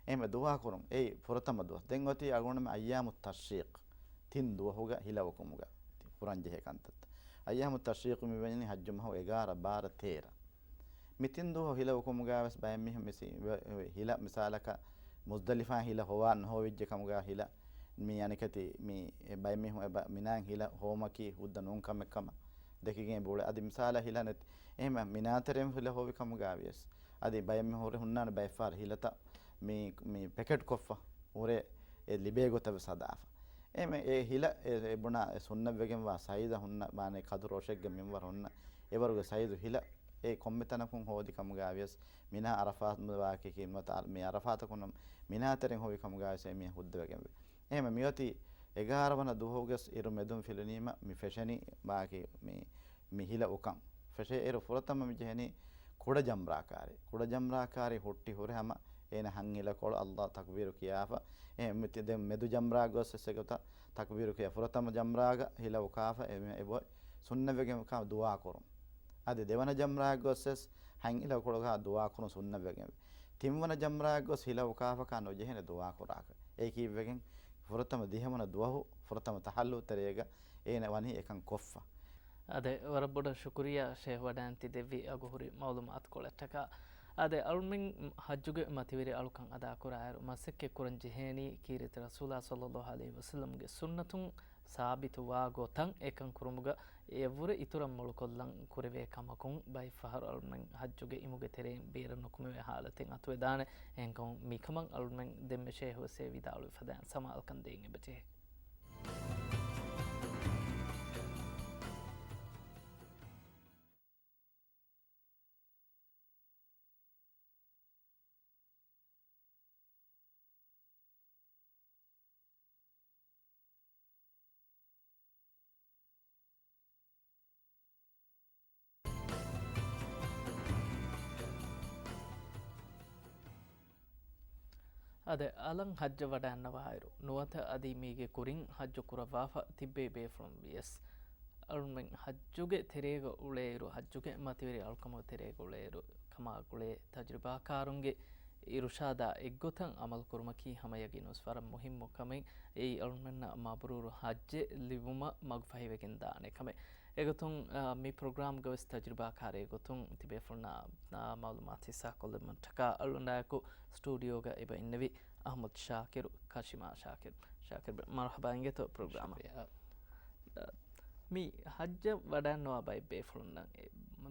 އެހެންވެ ދުޢާ ކުރުން އެއީ ފުރަތަމަ ދުވަސް. ދެން އޮތީ އަޅުގަނޑުމެ އައްޔާމު ތަޝްރީޤް ތިން ދުވަހުގަ ހިލަ އުކުމުގަ ކުރަން ޖެހޭ ކަންތައްތައް. އައްޔާމު ތަޝްރީޤު މިވަނީ ހައްޖު މަހު އެގާރަ، ބާރަ، ތޭރަ. މި ތިން ދުވަހު ހިލަ އުކުމުގަވެސް ބައެއް މީހުން މި ސި-، ވެ-، ވެ-، ހިލަ މިސާލަކަށް މުޒްދަލިފާ ހިލަ ހޮވާ ނުހޮވިއްޖެ ކަމުގަ ހިލަ މި އަނެކަތި މި ބައެއް މީހުން އެބަ މިނާއިން ހިލަ ހޮވުމަކީ ހުއްދަ ނޫން ކަމެއް ކަމަށް ދެކިގެން ބުޅެ. އަދި މިސާލަށް ހިލަ ނެތި. އެހެން މިނާތެރެއިން ހިލަ ހޮވި ކަމުގަ ވިޔަސް އަދި ބައެއް މީހުން ހުރެ ހުންނާނެ ބައެއްފަހަރު ހިލަތައް މި، މި ޕެކެޓް ކޮށްފަ ހުރެ އެ ލިބޭ ގޮތަށް ވެސް ހަދާފަ. އެހެން އެ ހިލަ އެ، އެ ބުނާ އެ ސުންނަތްވެގެންވާ ސައިޒަށް ހުންނަ މާނަ ކަދުރު ރޮށެއްގެ މިންވަރު ހުންނަ އެވަރުގެ ސައިޒު ހިލަ އެ ކޮންމެ ތަނަކުން ހޯދި ކަމުގަ ވިޔަސް މިނާ އަރަފާތު ވާކި ކިންވަތަ އަ-، މި އަރަފާތަކުން މިނާތެރެއިން ހޮވި ކަމުގަ ވިޔަސް އެ މީހަކު ހުއްދަވެގެން ވޭ. އެހެން މިއޮތީ އެގާރަ ވަނަ ދުވަހުގެ އިރު މެދުން ފިލުނީމަ މި ފެށެނީ ވާކި މި، މި ހިލަ އުކަން. ފެށޭ އިރު ފުރަތަމަ މި ޖެހެނީ ކުޑަ ޖަމްރާކާރި. ކުޑަ ޖަމްރާކާރި ހުއްޓި ހުރެ ހަމަ އޭނަ ހަން ހިލަކޮޅު އައްލާ ތަކުބީރު ކިޔާފަ. އެ މި ތި-، ދެން މެދު ޖަމްރާ ގޮސް އެއް ގޮތަށް ތަކުބީރު ކިޔާ ފުރަތަމަ ޖަމްރާގަ ހިލަ އުކާފަ އެ މި އެބޮތް ސުންނަތްވެގެން ކާ ދުޢާ ކުރުން. އަދި ދެވަނަ ޖަމްރާ ގޮސް އެސް ހަން ހިލަކޮޅުގަ ދުޢާ ކުރުން ސުންނަތްވެގެން ވޭ. ތިންވަނަ ޖަމްރާ ގޮސް ހިލަ އުކާފަ ކާ ނުޖެހޭނެ ދުޢާ ކުރާކަށް. އެއީ ކީއްވެގެން ފުރަތަމަ ދިހަވަނަ ދުވަހު ފުރަތަމަ ތަހައްލު ތެރޭގަ އޭނަ ވަނީ އެކަން ކޮށްފަ. އާދެ، ވަރަށް ބޮޑަށް ޝުކުރިއްޔާ ޝޭހް ވަޑައިން ތި ދެއްވި އަގުހުރި މައުލޫމާތުކޮޅަށްޓަކާ. އާދެ، އަޅުމެން ޙައްޖުގެ މަތިވެރި އަޅުކަން އަދާކުރާއިރު މަސައްކަތް ކުރަން ޖެހޭނީ ކީރިތި ރަސޫލާ ޞައްލައްލާހު ޢަލައިހި ވަސައްލަމްގެ ސުންނަތުން ސާބިތުވާ ގޮތަށް އެކަން ކުރުމުގަ އެއަށްވުރެ އިތުރަށް މޮޅުކޮށްލަން ކުރެވޭ ކަމަކުން ބައެއްފަހަރު އަޅުމެން ޙައްޖުގެ އިމުގެ ތެރެއިން ބޭރަށް ނުކުމެވޭ ޙާލަތެއް އަތުވެދާނެ. އެހެންކަމުން މިކަމަށް އަޅުމެން ދެންމެ ޝޭހު ވެސް ވިދާޅުވި ފަދައިން ސަމާލުކަން ދޭން އެބަޖެހޭ. އާދެ، އަލަށް ޙައްޖަށް ވަޑައިންނަވާއިރު، ނުވަތަ އަދި މީގެ ކުރިން ޙައްޖު ކުރައްވާފަ ތިއްބެވި ބޭފުޅުން ވިޔަސް، އަޅުމެން ޙައްޖުގެ ތެރޭގަ އުޅޭއިރު، ޙައްޖުގެ މަތިވެރި އަޅުކަމުގެ ތެރޭގަ އުޅޭއިރު، ކަމާ ގުޅޭ ތަޖުރިބާކާރުންގެ އިރުޝާދާ އެއްގޮތަށް ޢަމަލު ކުރުމަކީ ހަމަ ޔަގީނުންވެސް ވަރަށް މުހިއްމު ކަމެއް. އެއީ އަޅުމެންނަށް މަބްރޫރު ޙައްޖެއް ލިބުމަށް މަގުފަހިވެގެން ދާނެ ކަމެއް. އެގޮތުން، އާ، މި ޕްރޮގްރާމްގަވެސް ތަޖުރިބާކާރެއް ގޮތުން ތިބޭފުޅުންނާ، އާ، މަޢުލޫމާތު ހިއްސާކޮށްލެވުމަށްޓަކާ އަޅުގަނޑާއެކު ސްޓޫޑިއޯގަ އެބަ އިންނެވި އަޙްމަދު ޝާކިރު، ކަޝިމާ ޝާކިރު. ޝާކިރު، މަރުޙަބާ އިނގޭތޯ ޕްރޮގްރާމަށް. ޝުކުރިއްޔާ. އާ، މި ޙައްޖަށް ވަޑައިންނަވާ ބައެއް ބޭފުޅުންނަށް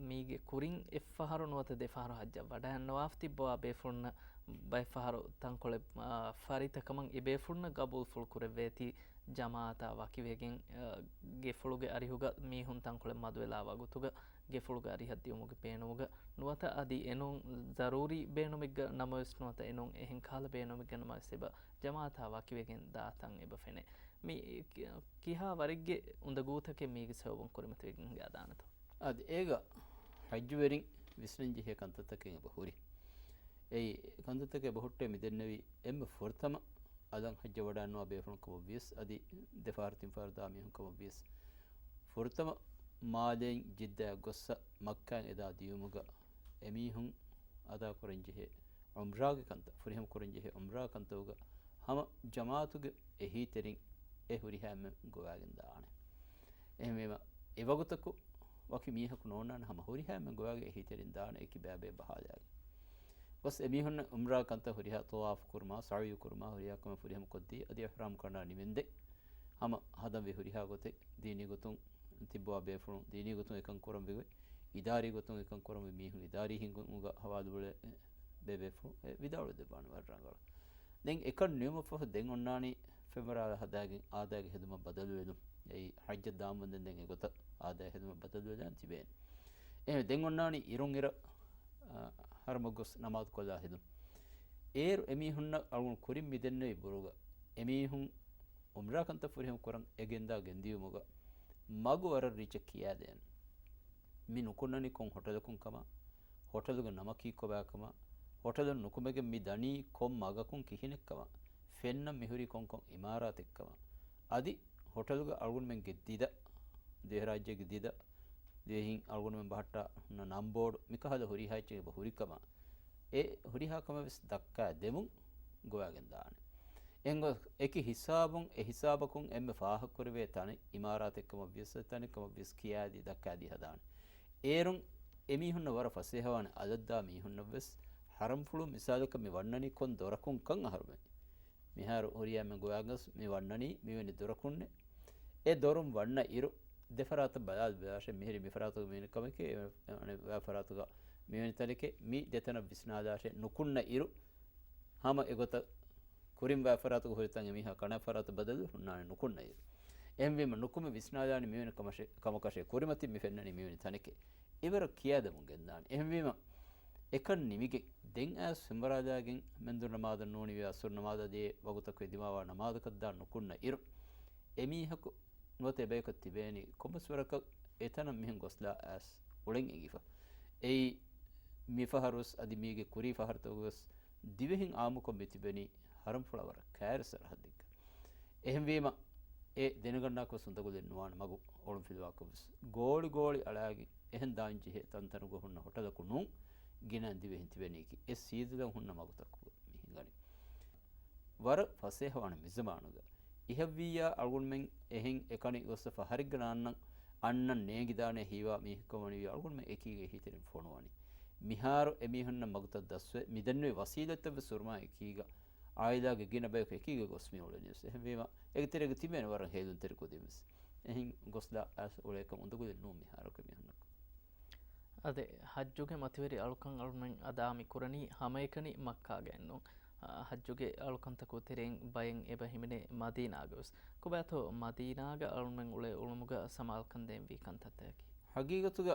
މީގެ ކުރިން އެއްފަހަރު ނުވަތަ ދެފަހަރު ޙައްޖަށް ވަޑައިންނަވާފަ ތިއްބަވާ ބޭފުޅުންނަށް ބައެއްފަހަރު ތަންކޮޅެއް، އާ، ފަރިތަކަމަށް އެ ބޭފުޅުންނަށް ގަބޫލުފުޅު ކުރެއްވޭތީ ޖަމާޢަތާ ވަކިވެގެން، އާ، ގެފުޅުގެ އަރިހުގަ މީހުން ތަންކޮޅެއް މަދުވެލާ ވަގުތުގަ ގެފުޅުގެ އަރިހަށް ދިއުމުގެ ބޭނުމުގަ ނުވަތަ އަދި އެނޫން ޒަރޫރީ ބޭނުމެއްގަ ނަމަވެސް ނުވަތަ އެނޫން އެހެން ކަހަލަ ބޭނުމެއްގަ ނަމަވެސް އެބަ ޖަމާޢަތާ ވަކިވެގެން ދާ ތަން އެބަ ފެނޭ. މި ކި-، ކިހާ ވަރެއްގެ އުނދަގޫތަކެއް މީގެ ސަބަބުން ކުރިމަތިވެގެން ހިނގާދާނެތޯ؟ އަދި އޭގަ ޙައްޖުވެރިން ވިސްނަންޖެހޭ ކަންތައްތަކެއް އެބަ ހުރި. އެއީ ކަންތައްތަކެއް އެބަ ހުއްޓޭ މި ދެންނެވި އެންމެ ފުރަތަމަ އަލަށް ޙައްޖަށް ވަޑައިންނަވާ ބޭފުޅުން ކަމަށް ވިޔަސް އަދި ދެފަހަރު ތިންފަހަރު ދާ މީހުން ކަމަށް ވިޔަސް ފުރަތަމަ މާލެއިން ޖިއްދާއަށް ގޮއްސަ މައްކާއިން އެދާ ދިޔުމުގަ އެމީހުން އަދާކުރަންޖެހޭ ޢުމްރާގެ ކަންތައް، ފުރިހަމަ ކުރަންޖެހޭ ޢުމްރާ ކަންތައްގަ ހަމަ ޖަމާޢަތުގެ އެހީތެރިން އެ ހުރިހާ އެންމެން ގޮވާގެން ދާނެ. އެހެންވީމަ، އެވަގުތަކު ވަކި މީހަކު ނޯންނާނެ، ހަމަ ހުރިހާ އެންމެން ގޮވާގެން އެހީތެރިން ދާނެ އެކި ބައިބައި ބަހާލާގެން. ގޮސް އެމީހުންނަށް ޢުމްރާ ކަންތައް ހުރިހާ ޠަވާފު ކުރުމާ، ސަޢުޔު ކުރުމާ، ހުރިހާ ކަމެއް ފުރިހަމަ ކޮށްދީ، އަދި އިޙްރާމް ކަނޑާ ނިމެންދެން ހަމަ ހަދަންވީ ހުރިހާ ގޮތެއް. ދީނީ ގޮތުން ތިއްބަވާ ބޭފުޅުން ދީނީ ގޮތުން އެކަން ކުރަންވީ ގޮތް، އިދާރީ ގޮތުން އެކަން ކުރަންވީ މީހުން އިދާރީ ހިންގުމުގަ ހަވާލު ބޮޑެ ބޭބޭފުޅު އެ ވިދާޅުވެ ދެއްވާނެ ވަރަށް ރަނގަޅަށް. ދެން އެކަން ނިމުމަށްފަހު ދެން އޮންނާނީ ފެންވަރާލާ ހަދާގެން އާދައިގެ ހެދުމަށް ބަދަލުވެލުން. އެއީ ޙައްޖަށް ދާންވަންދެން ދެން އެގޮތަށް އާދައިގެ ހެދުމަށް ބަދަލުވެލަން ތިބޭނެ. އެހެން ދެން އޮންނާނީ އިރުން އިރަށް، އާ، ޙަރަމަށް ގޮސް ނަމާދު ކޮށްލާ ހެދުން. އޭރު އެމީހުންނަށް އަޅުގަނޑު ކުރިން މި ދެންނެވި ބުރުގަ އެމީހުން ޢުމްރާ ކަންތައް ފުރިހަމަ ކުރަން އެ ގެންދާ ގެންދިޔުމުގަ މަގު ވަރަށް ރީއްޗަށް ކިޔާދޭން. މި ނުކުންނަނީ ކޮން ހޮޓަލަކުން ކަމަށް، ހޮޓަލުގެ ނަމަކީ ކޮބާ ކަމަށް، ހޮޓަލުން ނުކުމެގެން މި ދަނީ ކޮން މަގަކުން ކިހިނެއް ކަމަށް، ފެންނަން މިހުރީ ކޮންކޮން އިމާރާތެއް ކަމަށް، އަދި ހޮޓަލުގެ އަޅުގަނޑުމެންގެ ދިދަ، ދިވެހިރާއްޖޭގެ ދިދަ، ދިވެހިން އަޅުގަނޑުމެން ބަހައްޓާ ހުންނަ ނަންބޯޑު، މިކަހަލަ ހުރިހާ އެއްޗެއް އެބަ ހުރިކަމަށް، އެ ހުރިހާ ކަމެއް ވެސް ދައްކާ ދެމުން ގޮވާގެން ދާނެ. އެނގޮ އެކި ހިސާބުން އެ ހިސާބަކުން އެންމެ ފާހަގަކުރެވޭ ތަނެއް އިމާރާތެއް ކަމަށް ވިޔަސް އެ ތަނެއް ކަމަށް ވިޔަސް ކިޔާދީ ދައްކާދީ ހަދާނެ. އޭރުން އެމީހުންނަށް ވަރަށް ފަސޭހަވާނެ އަލަށްދާ މީހުންނަށް ވެސް ޙަރަމްފުޅު މިސާލަކަށް މި ވަންނަނީ ކޮން ދޮރަކުން ކަން އަހަރުމެ. މިހާރު ހުރިހާ މެން ގޮވާގަސް މި ވަންނަނީ މިވެނި ދޮރަކުންނެ. އެ ދޮރުން ވަންނަ އިރު ދެފަރާތަށް ބަލާލަބަލާށޭ، މިހިރީ މި ފަރާތުގަ މިވެނި ކަމެކޭ، އަނެއް ވާ ފަރާތުގަ މިވެނި ތަނެކޭ، މި ދެތަނަށް ވިސްނާލާށޭ، ނުކުންނަ އިރު ހަމަ އެގޮތަށް ކުރިން ވާ ފަރާތުގަ ހުރިތަން އެމީހާ ކަނާ ފަރާތަށް ބަދަލު ހުންނާނެ ނުކުންނަ އިރު. އެހެންވީމަ ނުކުމެ ވިސްނާލާނީ މިވެނި ކަމަށެ-، ކަމަކަށޭ، ކުރިމަތިން މި ފެންނަނީ މިވެނި ތަނެކޭ. އެވަރަށް ކިޔާދެމުން ގެންދާނެ. އެހެންވީމަ އެކަން ނިމިގެން ދެން އައިސް ފެންވަރާލާގެން މެންދުރު ނަމާދަށް ނޫނީ ވިޔަސް ޢަޞްރު ނަމާދަށް ދިޔަ ވަގުތަކު ދިމާވާ ނަމާދަކަށް ދާން ނުކުންނަ އިރު، އެމީހަކު ނުވަތަ އެބަޔަކަށް ތިބޭނީ ކޮންމެސް ވަރަކަށް އެތަނަށް މިހެން ގޮސްލާ އައިސް އުޅެން އެނގިފަ. އެއީ މިފަހަރުވެސް އަދި މީގެ ކުރީ ފަހަރުތަކުވެސް ދިވެހިން އާއްމުކޮށް މި ތިބެނީ ޙަރަމްފުޅާ ވަރަށް ކައިރި ސަރަހައްދެއްގަ. އެހެންވީމަ އެ ދެނެގަންނާކުވެސް އުނދަގުލެއް ނުވާނެ މަގު އޮޅުންފިލުވާކޮށްވެސް. ގޯޅި ގޯޅި އަޅާގެން އެހެން ދާންޖެހޭ ތަންތަނުގަ ހުންނަ ހޮޓަލަކު ނޫން ގިނައިން ދިވެހިން ތިބެނީކީ. އެ ސީދަލަން ހުންނަ މަގުތަކުގަ މި ހިނގަނީ. ވަރަށް ފަސޭހަވާނެ މިޒަމާނުގަ. އިހަށްވިއްޔާ އަޅުގަނޑުމެން އެހެން އެކަނި ގޮސްފަ ފަހަރެއްގަ ނާންނަން އަންނަން ނޭނގިދާނޭ ހީވާ މީހަކު ވަނީވިޔާ އަޅުގަނޑުމެން އެކީގަ އެހީތެރިން ފޮނުވަނީ. މިހާރު އެމީހުންނަށް މަގުތައް ދަސްވެ، މިދެންނެވި ވަސީލަތްތައްވެސް ހުރުމާ އެކީގަ އާއިލާގެ ގިނަ ބަޔަކު އެކީގަ ގޮސް މި އުޅެނީވެސް. އެހެންވީމަ އޭގެ ތެރޭގަ ތިބޭނެ ވަރަށް ހޭލުންތެރި ކުދިންވެސް. އެހެން ގޮސްލާ އައިސް އުޅޭކަން އުނދަގުލެއް ނޫން މިހާރަކު މީހުންނަކު. އަދި ޙައްޖުގެ މަތިވެރި އަޅުކަން އަޅުމެން އަދާ މި ކުރަނީ ހަމައެކަނި މައްކާގައެއްނޫން. އަ، ޙައްޖުގެ އަޅުކަންތަކުގެ ތެރެއިން ބައެއް އެބަ ހިމެނޭ މަދީނާގަވެސް. ކޮބާތޯ މަދީނާގަ އަޅުމެން އުޅޭ އުޅުމުގަ ސަމާލުކަން ދޭންވީ ކަންތައްތަކަކީ؟ ޙަޤީޤަތުގަ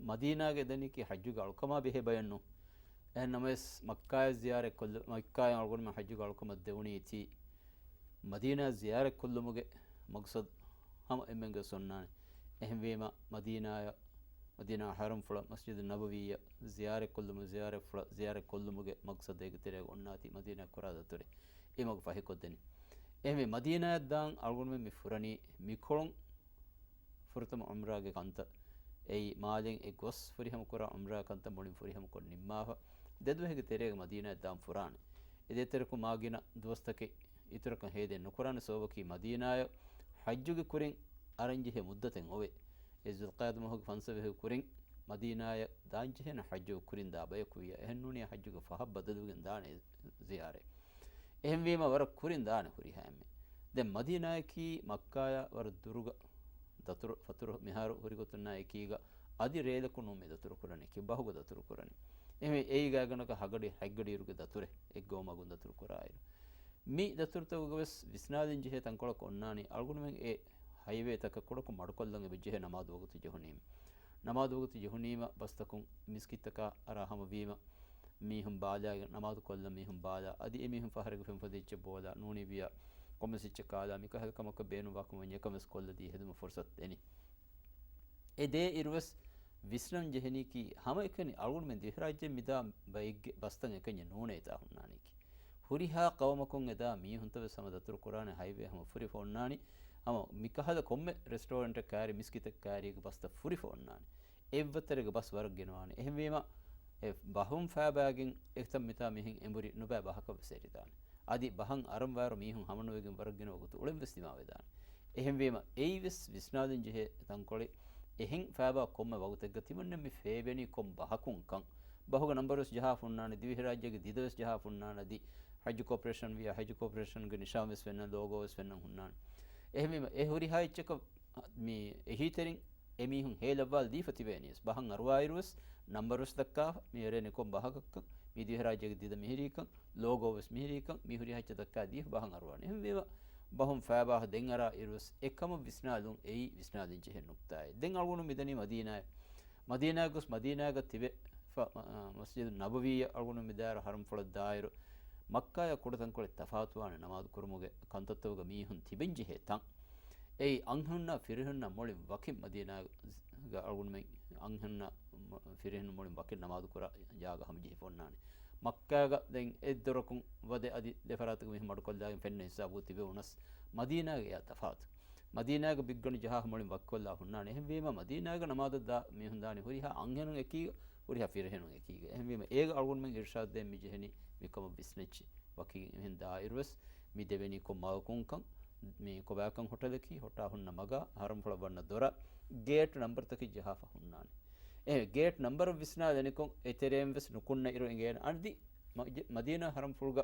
މަދީނާގަ އެދަނީކީ ޙައްޖުގެ އަޅުކަމާ ބެހޭ ބަޔަށްނޫން. އެހެން ނަމަވެސް މައްކާއަށް ޒިޔާރަތް ކޮށްލު-، މައްކާއިން އަޅުގަނޑުމެން ޙައްޖުގެ އަޅުކަމަށް ދެވުނީތީ މަދީނާއަށް ޒިޔާރަތް ކޮށްލުމުގެ މަޤްޞަދު ހަމަ އެންމެންގެ ސޮންނާނެ. އެހެންވީމަ މަދީނާއަށް، މަދީނާ ޙަރަމްފުޅަށް، މަސްޖިދު ނަބަވީއަށް ޒިޔާރަތްކޮށްލުމު، ޒިޔާރަތްފުޅަށް، ޒިޔާރަތްކޮށްލުމުގެ މަޤްޞަދުގެ ތެރޭގަ އޮންނާތީ މަދީނާއަށް ކުރާ ދަތުރެއް. އެ މަގު ފަހިކޮށްދެނީ. އެހެންވެ މަދީނާއަށް ދާން އަޅުގަނޑުމެން މި ފުރަނީ މިކޮޅުން ފުރަތަމަ ޢުމްރާގެ ކަންތައް. އެއީ މާލެން އެ ގޮސް ފުރިހަމަ ކުރާ ޢުމްރާ ކަންތައް މުޅިން ފުރިހަމަ ކޮށް ނިންމާފަ. ދެ ދުވަހެއްގެ ތެރޭގަ މަދީނާއަށް ދާން ފުރާނެ. އެ ދޭތެރެކު މާ ގިނަ ދުވަސްތަކެއް އިތުރަކަށް ހޭދައެއް ނުކުރާނެ ސަބަބަކީ މަދީނާއަށް ޙައްޖުގެ ކުރިން އަރަންޖެހޭ މުއްދަތެއް އޮވޭ. އެ ޛުލްޤަޢިދާ މަހުގެ ފަންސަވީސް ކުރިން މަދީނާއަށް ދާންޖެހޭނެ ޙައްޖުގެ ކުރިން ދާ ބަޔަކު ވިޔަ. އެހެންނޫނީ ޙައްޖުގެ ފަހަށް ބަދަލުވެގެން ދާނެ ޒިޔާރަތް. އެހެންވީމަ ވަރަށް ކުރިން ދާނެ ހުރިހާ އެންމެ. ދެން މަދީނާއަކީ މައްކާއާ ވަރަށް ދުރުގަ ދަތުރު ފަތުރު މިހާރު ހުރިގޮތުންނާ އެކީގަ އަދި ރޭލަކު ނޫން މި ދަތުރު ކުރަނީ. ކިބަހުގަ ދަތުރު ކުރަނީ. އެހެންވެ އެއީ ގާތްގަނޑަކަށް ހަގަޑި ހަތްގަޑިއިރުގެ ދަތުރެއް އެއްގައުމާ ގޮން ދަތުރު ކުރާއިރު. މި ދަތުރުތަކުގަވެސް ވިސްނާލަން ޖެހޭ ތަންކޮޅަކު އޮންނާނީ އަޅުގަނޑުމެން އެ ހައިވޭތަކަށް ކުޑަކޮށް މަޑުކޮށްލަން އެބަ ޖެހޭ ނަމާދު ވަގުތު ޖެހުނީމަ. ނަމާދު ވަގުތު ޖެހުނީމަ ބަސްތަކުން މިސްކިތްތަކާ އަރާ ހަމަވީމަ މީހުން ބާލާ، ނަމާދު ކޮށްލަން މީހުން ބާލާ، އަދި އެމީހުން ފަހަރެއްގެ ފެންފޮދި އެއްޗެއް ބޯލާ، ނޫނީ ވިޔާ ކޮންމެސް އެއްޗެއް ކާލާ، މިކަހަލަ ކަމަކަށް ބޭނުންވާކަމަށް ވަންޏެކަން ވެސް ކޮށްލަދީ ހެދުމަށް ފުރުސަތު ދެނީ. އެ ދޭ އިރުވެސް ވިސްނަން ޖެހެނީކީ ހަމައެކަނި އަޅުގަނޑުމެން ދިވެހިރާއްޖެ މިދާ ބައެއްގެ ބަސްތައް އެކަންޏެއް ނޫނޭ އެތާ ހުންނާނީކީ. ހުރިހާ ޤައުމަކުން އެދާ މީހުންތައް ވެސް ހަމަ ދަތުރު ކުރާނެ ހައިވޭ ހަމަ ފުރިފަ އޮންނާނީ. ހަމަ މިކަހަލަ ކޮންމެ ރެސްޓޯރެންޓެއް ކާރި މިސްކިތެއް ކާރީގެ ބަސްތައް ފުރިފަ އޮންނާނީ. އެއްވަރު ތެރޭގެ ބަސް ވަރަށް ގިނަވާނެ. އެހެންވީމަ، އެ ބަހުން ފައިބާގެން އެތަން މިތާ މިހެން އެނބުރި ނުބައި ބަހަކަށް ވެސް އެރިދާނެ. އަދި ބަހަށް އަރަން ވާއިރު މީހުން ހަމަނުވެގެން ވަރަށް ގިނަ ވަގުތު އުޅެން ވެސް ދިމާވެދާނެ. އެހެންވީމަ، އެއީ ވެސް ވިސްނާލަން ޖެހޭ ތަންކޮޅެއް. އެހެން ފައިބާ ކޮންމެ ވަގުތެއްގަ ތިމަންނަ މި ފޭބެނީ ކޮން ބަހަކުން ކަން. ބަހުގެ ނަންބަރު ވެސް ޖަހާފަ ހުންނާނެ، ދިވެހިރާއްޖޭގެ ދިދަ ވެސް ޖަހާފަ ހުންނާނެ، އަދި ޙައްޖު ކޯޕަރޭޝަން ވިޔާ ޙައްޖު ކޯޕަރޭޝަންގެ ނިޝާން ވެސް ފެންނަން، ލޯގޯ ވެސް ފެންނަން ހުންނާނެ. އެހެންވީމަ، އެ ހުރިހާ އެއްޗަކަށް މި އެހީތެރިން އެމީހުން ހޭލައްވާލަދީފަ ތިބޭނީ ވެސް، ބަހަށް އަރުވާއިރު ވެސް ނަންބަރު ވެސް ދައްކާފަ، މި އެރޭނީ ކޮން ބަހަކަށްކަން، މި ދިވެހިރާއްޖޭގެ ދިދަ މިހިރީކަން، ލޯގޯ ވެސް މިހިރީކަން، މި ހުރި ހައްޗަށް ދައްކާ ދީފަ ބަހަށް އަރުވާނެ. އެހެންވީމަ، ބަހުން ފައިބާހަ ދެން އަރާ އިރުވެސް އެކަމަށް ވިސްނާލުން އެއީ ވިސްނާލަން ޖެހޭ ނުކްތާއެއް. ދެން އަޅުގަނޑު މިދަނީ މަދީނާއެއް. މަދީނާއަށް ގޮސް މަދީނާގަ ތިބެ ފަ-، މަ-، މަސްޖިދު ނަބަވީއަށް އަޅުގަނޑު މިދާއިރު ހަރަމްފުޅަށް ދާއިރު، މައްކާޔާ ކުޑަތަންކޮޅެއް ތަފާތުވާނެ ނަމާދު ކުރުމުގެ ކަންތައްތަކުގަ މީހުން ތިބެން ޖެހޭ ތަން. އެއީ އަންހެނުންނާ ފިރިހެނުންނާ މުޅިން ވަކިން މަދީނާގަ އަޅުގަނޑުމެން އަންހެނުންނާ މު-، ފިރިހެނުން މުޅިން ވަކިން ނަމާދު ކުރާ ޖާގަ ހަމަޖެހިފަ އޮންނާނެ. މައްކާގަ ދެން އެއްދޮރަކުން ވަދެ އަދި ދެފަރާތަކު މީހުން މަޑުކޮށްލާގެން ފެންނަ ހިސާބު ތިބެ ވުނަސް، މަދީނާގަ އެއާ ތަފާތު. މަދީނާގަ ބިއްގަނޑު ޖަހާ މުޅިން ވަކިކޮށްލާ ހުންނާނެ. އެހެންވީމަ، މަދީނާގަ ނަމާދަށް ދާ މީހުން ދާނީ ހުރިހާ އަންހެނުން އެކީގަ، ހުރިހާ ފިރިހެނުން އެކީގަ. އެހެންވީމަ، އޭގަ އަޅުގަނޑުމެން އިރުޝާދު ދޭން މި ޖެހެނީ މިކަމަށް ވިސްނެއްޗި ވަކި މީހުން ދާ އިރުވެސް، މި ދެވެނީ ކޮން މަގަކުންކަން، މި ކޮބާކަން ހޮޓަލަކީ، ހޮޓާ ހުންނަ މަގާ، ހަރަމްފުޅަށް ވަންނަ ދޮރާ، ގޭޓް ނަންބަރުތަކެއް ޖަހާފަ ހުންނާނެ. އެހެން ގޭޓް ނަންބަރު ވިސްނާލެނިކޮށް، އެތެރޭން ވެސް ނުކުންނަ އިރު އެނގޭނެ. އަދި މަ-، މަދީނާ ހަރަމްފުޅުގަ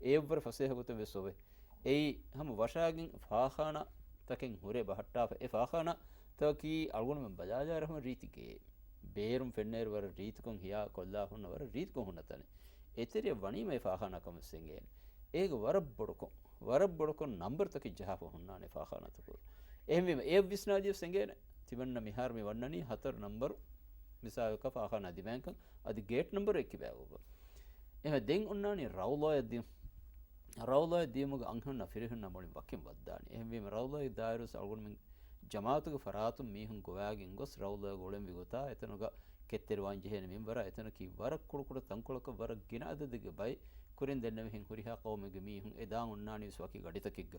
އެއަށްވުރެ ފަސޭހަ ގޮތެއް ވެސް އޮވޭ. އެއީ ހަމަ ވަށާގެން ފާޚާނާ ތަކެއް ހުރެ ބަހައްޓާފަ. އެ ފާޚާނާ ތަކީ އަޅުގަނޑުމެން ބަލާލާއިރު ހަމަ ރީތި ގެއެއް. ބޭރުން ފެންނައިރު ވަރަށް ރީތިކޮށް ހިޔާ ކޮށްލާ ހުންނަ ވަރަށް ރީތިކޮށް ހުންނަ ތަނެއް. އެތެރެއަށް ވަނީމަ އެ ފާޚާނާ ކަމަށް ވެސް އެނގޭނެ. އޭގަ ވަރަށް ބޮޑުކޮށް، ވަރަށް ބޮޑުކޮށް ނަންބަރުތަކެއް ޖަހާފަ ހުންނާނެ ފާޚާނާތަކުގަ. އެހެންވީމަ، އެއަށް ވިސްނާލިޔަސް އެނގޭނެ. ތިމަންނަ މިހާރު މި ވަންނަނީ ހަތަރު ނަންބަރު މިސާލަކަށް ފާޚާނާ ދިމާއެއްކަން އަދި ގޭޓް ނަންބަރު އެއްކިބައި އޮވަ. އެހެން ދެން އޮންނާނީ ރައުޟާއަށް ދިޔުން. ރައުޟާއަށް ދިޔުމުގަ އަންހެނުންނާ ފިރިހެނުންނާ މުޅިން ވަކިން ވައްދާނެ. އެހެންވީމަ ރައުޟާގެ ދާއިރުވެސް އަޅުގަނޑުމެން ޖަމާއަތުގެ ފަރާތުން މީހުން ގޮވާގެން ގޮސް ރައުޟާގަ އުޅެންވި ގޮތާ އެތަނުގަ ކެތްތެރިވާން ޖެހޭނެ މިންވަރާ އެތަނަކީ ވަރަށް ކުޑަކުޑަ ތަންކޮޅަކަށް ވަރަށް ގިނަ އަދަދެއްގެ ބައެއް ކުރިން ދެންނެވިހެން ހުރިހާ ޤައުމެއްގެ މީހުން އެ ދާން އޮންނާނީވެސް ވަކި ގަޑިތަކެއްގަ.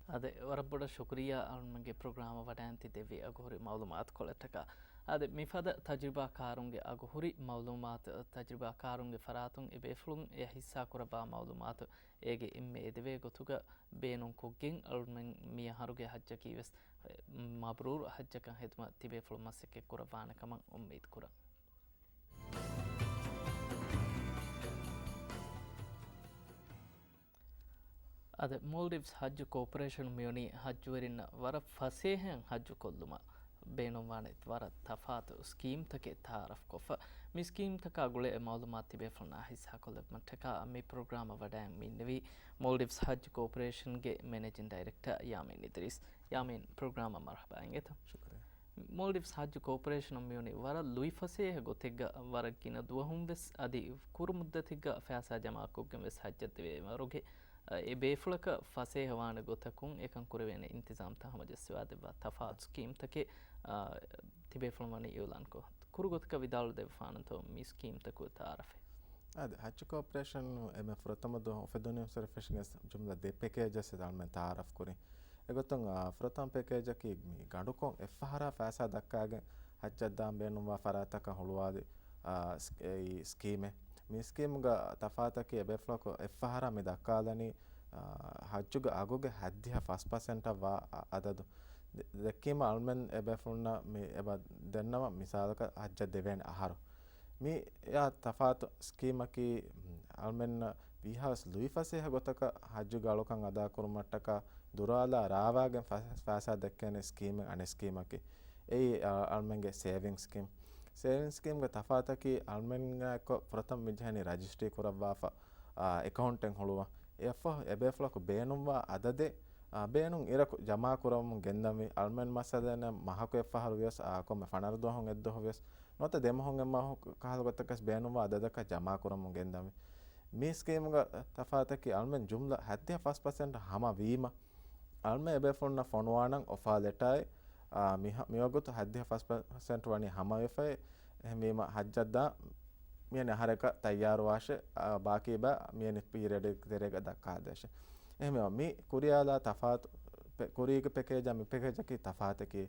އާދެ، ވަރަށް ބޮޑަށް ޝުކުރިއްޔާ އަޅުގަނޑުމެންގެ ޕްރޮގްރާމަށް ވަޑައިން ތި ދެއްވި އަގުހުރި މައުލޫމާތުކޮޅަށްޓަކާ. އާދެ، މިފަދަ ތަޖުރިބާކާރުންގެ އަގުހުރި މައުލޫމާތު، ތަޖުރިބާކާރުންގެ ފަރާތުން އެބޭފުޅުން އެ ހިއްސާކުރައްވާ މައުލޫމާތު އޭގެ އެންމެ އެދެވޭ ގޮތުގަ ބޭނުންކޮށްގެން އަޅުގަނޑުމެން މިއަހަރުގެ ޙައްޖަކީވެސް މަބްރޫރު ޙައްޖަކަށް ހެދުމަށް ތިބޭފުޅުން މަސައްކަތް ކުރައްވާނެ ކަމަށް އުއްމީދު ކުރަން. އަދި މޯލްޑިވްސް ޙައްޖު ކޯޕަރޭޝަނު މިވަނީ ޙައްޖުވެރިންނަށް ވަރަށް ފަސޭހައިން ޙައްޖު ކޮށްލުމަށް ބޭނުންވާނެ ވަރަށް ތަފާތު ސްކީމްތަކެއް ތައާރަފްކޮށްފަ. މި ސްކީމްތަކާ ގުޅޭ މައުލޫމާތު ތިބޭފުޅުންނާ ހިއްސާކޮށްލެއްވުމަށްޓަކާ މި ޕްރޮގްރާމަށް ވަޑައި މިންނެވީ މޯލްޑިވްސް ޙައްޖު ކޯޕަރޭޝަންގެ މެނޭޖިން ޑައިރެކްޓަރ ޔާމީން އިދްރީސް. ޔާމީން، ޕްރޮގްރާމަށް މަރުޙަބާ އިނގޭތޯ. ޝުކުރިއްޔާ. މޯލްޑިވްސް ޙައްޖު ކޯޕަރޭޝަނުން މިވަނީ ވަރަށް ލުއިފަސޭހަ ގޮތެއްގަ ވަރަށް ގިނަ ދުވަހުން ވެސް އަދި ކުރު މުއްދަތެއްގަ ފައިސާ ޖަމާކޮށްގެން ވެސް ޙައްޖަށް ދެވޭ އިމާރުގެ އެ ބޭފުޅަކަށް ފަސޭހަވާނެ ގޮތަކުން އެކަން ކުރެވޭނެ އިންތިޒާމްތައް ހަމަޖައްސަވާދެއްވާ ތަފާތު ސްކީމްތަކެއް، އާ، ތިބޭފުޅުން ވަނީ އިއުލާންކޮށް. ކުރު ގޮތަކަށް ވިދާޅުދެއްވާނަންތޯ މި ސްކީމްތަކުގެ ތައާރަފެއް؟ އާދެ، ޙައްޖު ކޯޕަރޭޝަން އެންމެ ފުރަތަމަ ދުވަހު އުފެދުނު އިރު ފެށިގެން ޖުމްލަ ދެ ޕެކޭޖަށް އަޅުމެން ތައާރަފް ކުރިން. އެގޮތުން، އާ، ފުރަތަމަ ޕެކޭޖަކީ މި ގަނޑުކޮށް އެއްފަހަރާ ފައިސާ ދައްކާގެން ޙައްޖަށް ދާން ބޭނުންވާ ފަރާތްތަކަށް ހުޅުވާލި، އާ، ސް-، އެއީ ސްކީމެއް. މި ސްކީމުގަ ތަފާތަކީ އެބޭފުޅަކު އެއްފަހަރާ މި ދައްކާލަނީ، އާ، ޙައްޖުގެ އަގުގެ ހައްދިހަ ފަސް ޕަސެންޓަށް ވާ އަ-، އަދަދު. ދެ-، ދެއްކީމަ އަޅުމެން އެބޭފުޅުންނަށް މި އެބަ ދެންނަވަން މިސާލަކަށް ޙައްޖަށް ދެވޭނެ އަހަރު. މިއާ ތަފާތު ސްކީމަކީ، އަޅުމެންނަށް ވީހާވެސް ލުއިފަސޭހަ ގޮތަކަށް ޙައްޖުގެ އަޅުކަން އަދާކުރުމަށްޓަކާ ދުރާލާ ރާވާގެން ފަ-، ފައިސާ ދެއްކޭނެ ސްކީމެއް އަނެއް ސްކީމަކީ. އެއީ، އާ، އަޅުމެންގެ ސޭވިންގް ސްކީމް. ސޭވިންގް ސްކީމްގެ ތަފާތަކީ އަޅުމެންގާއެއްކޮށް ފުރަތަމަ މިޖެހެނީ ރަޖިސްޓްރީ ކުރައްވާފަ، އާ، އެކައުންޓެއް ހުޅުވަން. އެއަށްފަހު އެބޭފުޅަކު ބޭނުންވާ އަދަދެއް، އާ، ބޭނުން އިރަކު ޖަމާކުރަމުން ގެންދަންވީ. އަޅުމެން މައްސަލައެއް ނެތް މަހަކު އެއްފަހަރު ވިޔަސް، އާ، ކޮންމެ ފަނަރަ ދުވަހުން އެއްދުވަހު ވިޔަސް ނުވަތަ ދެމަހުން އެއްމަހު ކަހަލަ ގޮތަކަސް ބޭނުންވާ އަދަދަކަށް ޖަމާކުރަމުން ގެންދަންވީ. މި ސްކީމުގެ ތަފާތަކީ އަޅުމެން ޖުމްލަ ހައްދިހަ ފަސް ޕަސެންޓް ހަމަ ވީމަ، އަޅުމެން އެބޭފުޅުންނަށް ފޮނުވާނަން އޮފާ ލެޓާއެއް، އާ، މިހަ-، މިވަގުތު ހައްދިހަ ފަސް ޕަސެންޓް ވަނީ ހަމަވެފައި. އެހެންވީމަ ހައްޖަށްދާން މިއަންނަ އަހަރަކަށް ތައްޔާރުވާށޭ، އާ، ބާކީ ބައި މިއަންނަ ޕީރިއަޑް ތެރޭގަ ދައްކާދޭށޭ. އެހެންވީމަ މި ކުރިޔާލާ ތަފާތު ޕެ-، ކުރީގެ ޕެކޭޖާ މި ޕެކޭޖަކީ ތަފާތަކީ.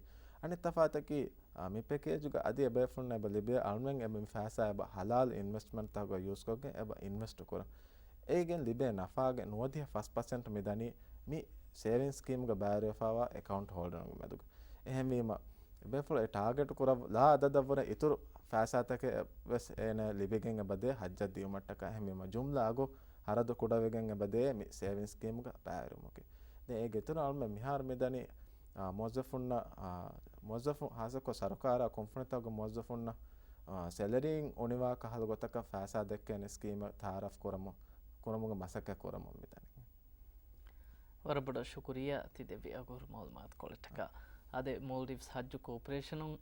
އަނެއް ތަފާތަކީ، އާ، މި ޕެކޭޖުގަ އަދި އެބޭފުޅުންނަށް އެބަ ލިބޭ އަޅުމެން އެބަ މި ފައިސާ އެބަ ހަލާލު އިންވެސްޓްމަންޓްތަކުގަ ޔޫސްކޮށްގެން އެބަ އިންވެސްޓް ކުރަން. އޭގެން ލިބޭ ނަފާގެ ނުވަދިހަ ފަސް ޕަސެންޓް މިދަނީ މި ސޭވިންގް ސްކީމްގަ ބައިވެރިވެފައިވާ އެކައުންޓް ހޯލްޑަރުންގެ މެދުގަ. އެހެންވީމަ، އެބޭފުޅުން އެ ޓާގެޓް ކުރައްވާ އަދަދަށްވުރެ އިތުރު ފައިސާތަކެއް ވެސް އޭނަ ލިބިގެން އެބަދޭ ޙައްޖަށް ދިޔުމަށްޓަކާ. އެހެންވީމަ، ޖުމްލަ އަގު ހަރަދު ކުޑަވެގެން އެބަދޭ މި ސޭވިންގް ސްކީމްގަ ބައިވެރިވުމަކީ. ދެން އޭގެ އިތުރަށް އަޅުމެން މިހާރު މިދަނީ، އާ، މުވައްޒަފުންނަށް، އާ، މުވައްޒަފުން ހާއްސަކޮށް ސަރުކާރާ ކުންފުނިތަކުގެ މުވައްޒަފުންނަށް، ސެލަރީން އުނިވާ ކަހަލަ ގޮތަކަށް ފައިސާ ދެއްކޭނެ ސްކީމެއް ތައާރަފް ކުރަމު ކުރުމުގެ މަސައްކަތް ކުރަމުން މިދަނީ. ވަރަށް ބޮޑަށް ޝުކުރިއްޔާ ތި ދެއްވި އަގުހުރި މައުލޫމާތުކޮޅަށްޓަކާ. އާދެ، މޯލްޑިވްސް ހައްޖު ކޯޕަރޭޝަނުން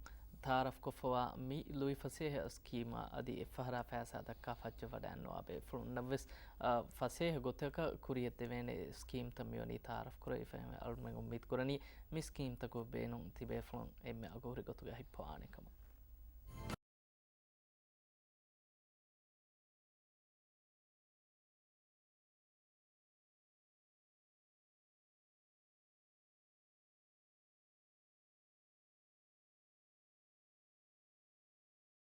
ތައާރަފްކޮށްފަވާ މި ލުއިފަސޭހަ ސްކީމާ އަދި އެއްފަހަރާ ފައިސާ ދައްކާ ފައްޗަށް ވަޑައިންނަވާ ބޭފުޅުންނަށްވެސް، އާ، ފަސޭހަ ގޮތަކަށް ކުރިޔަށް ދެވޭނެ ސްކީމްތައް މިވަނީ ތައާރަފް ކުރެވިފައި އަޅުމެން އުއްމީދު ކުރަނީ މި ސްކީމްތަކުގެ ބޭނުން ތިބޭފުޅުން އެންމެ އަގުހުރި ގޮތުގަ ހިއްޕަވާނެ ކަމަށް.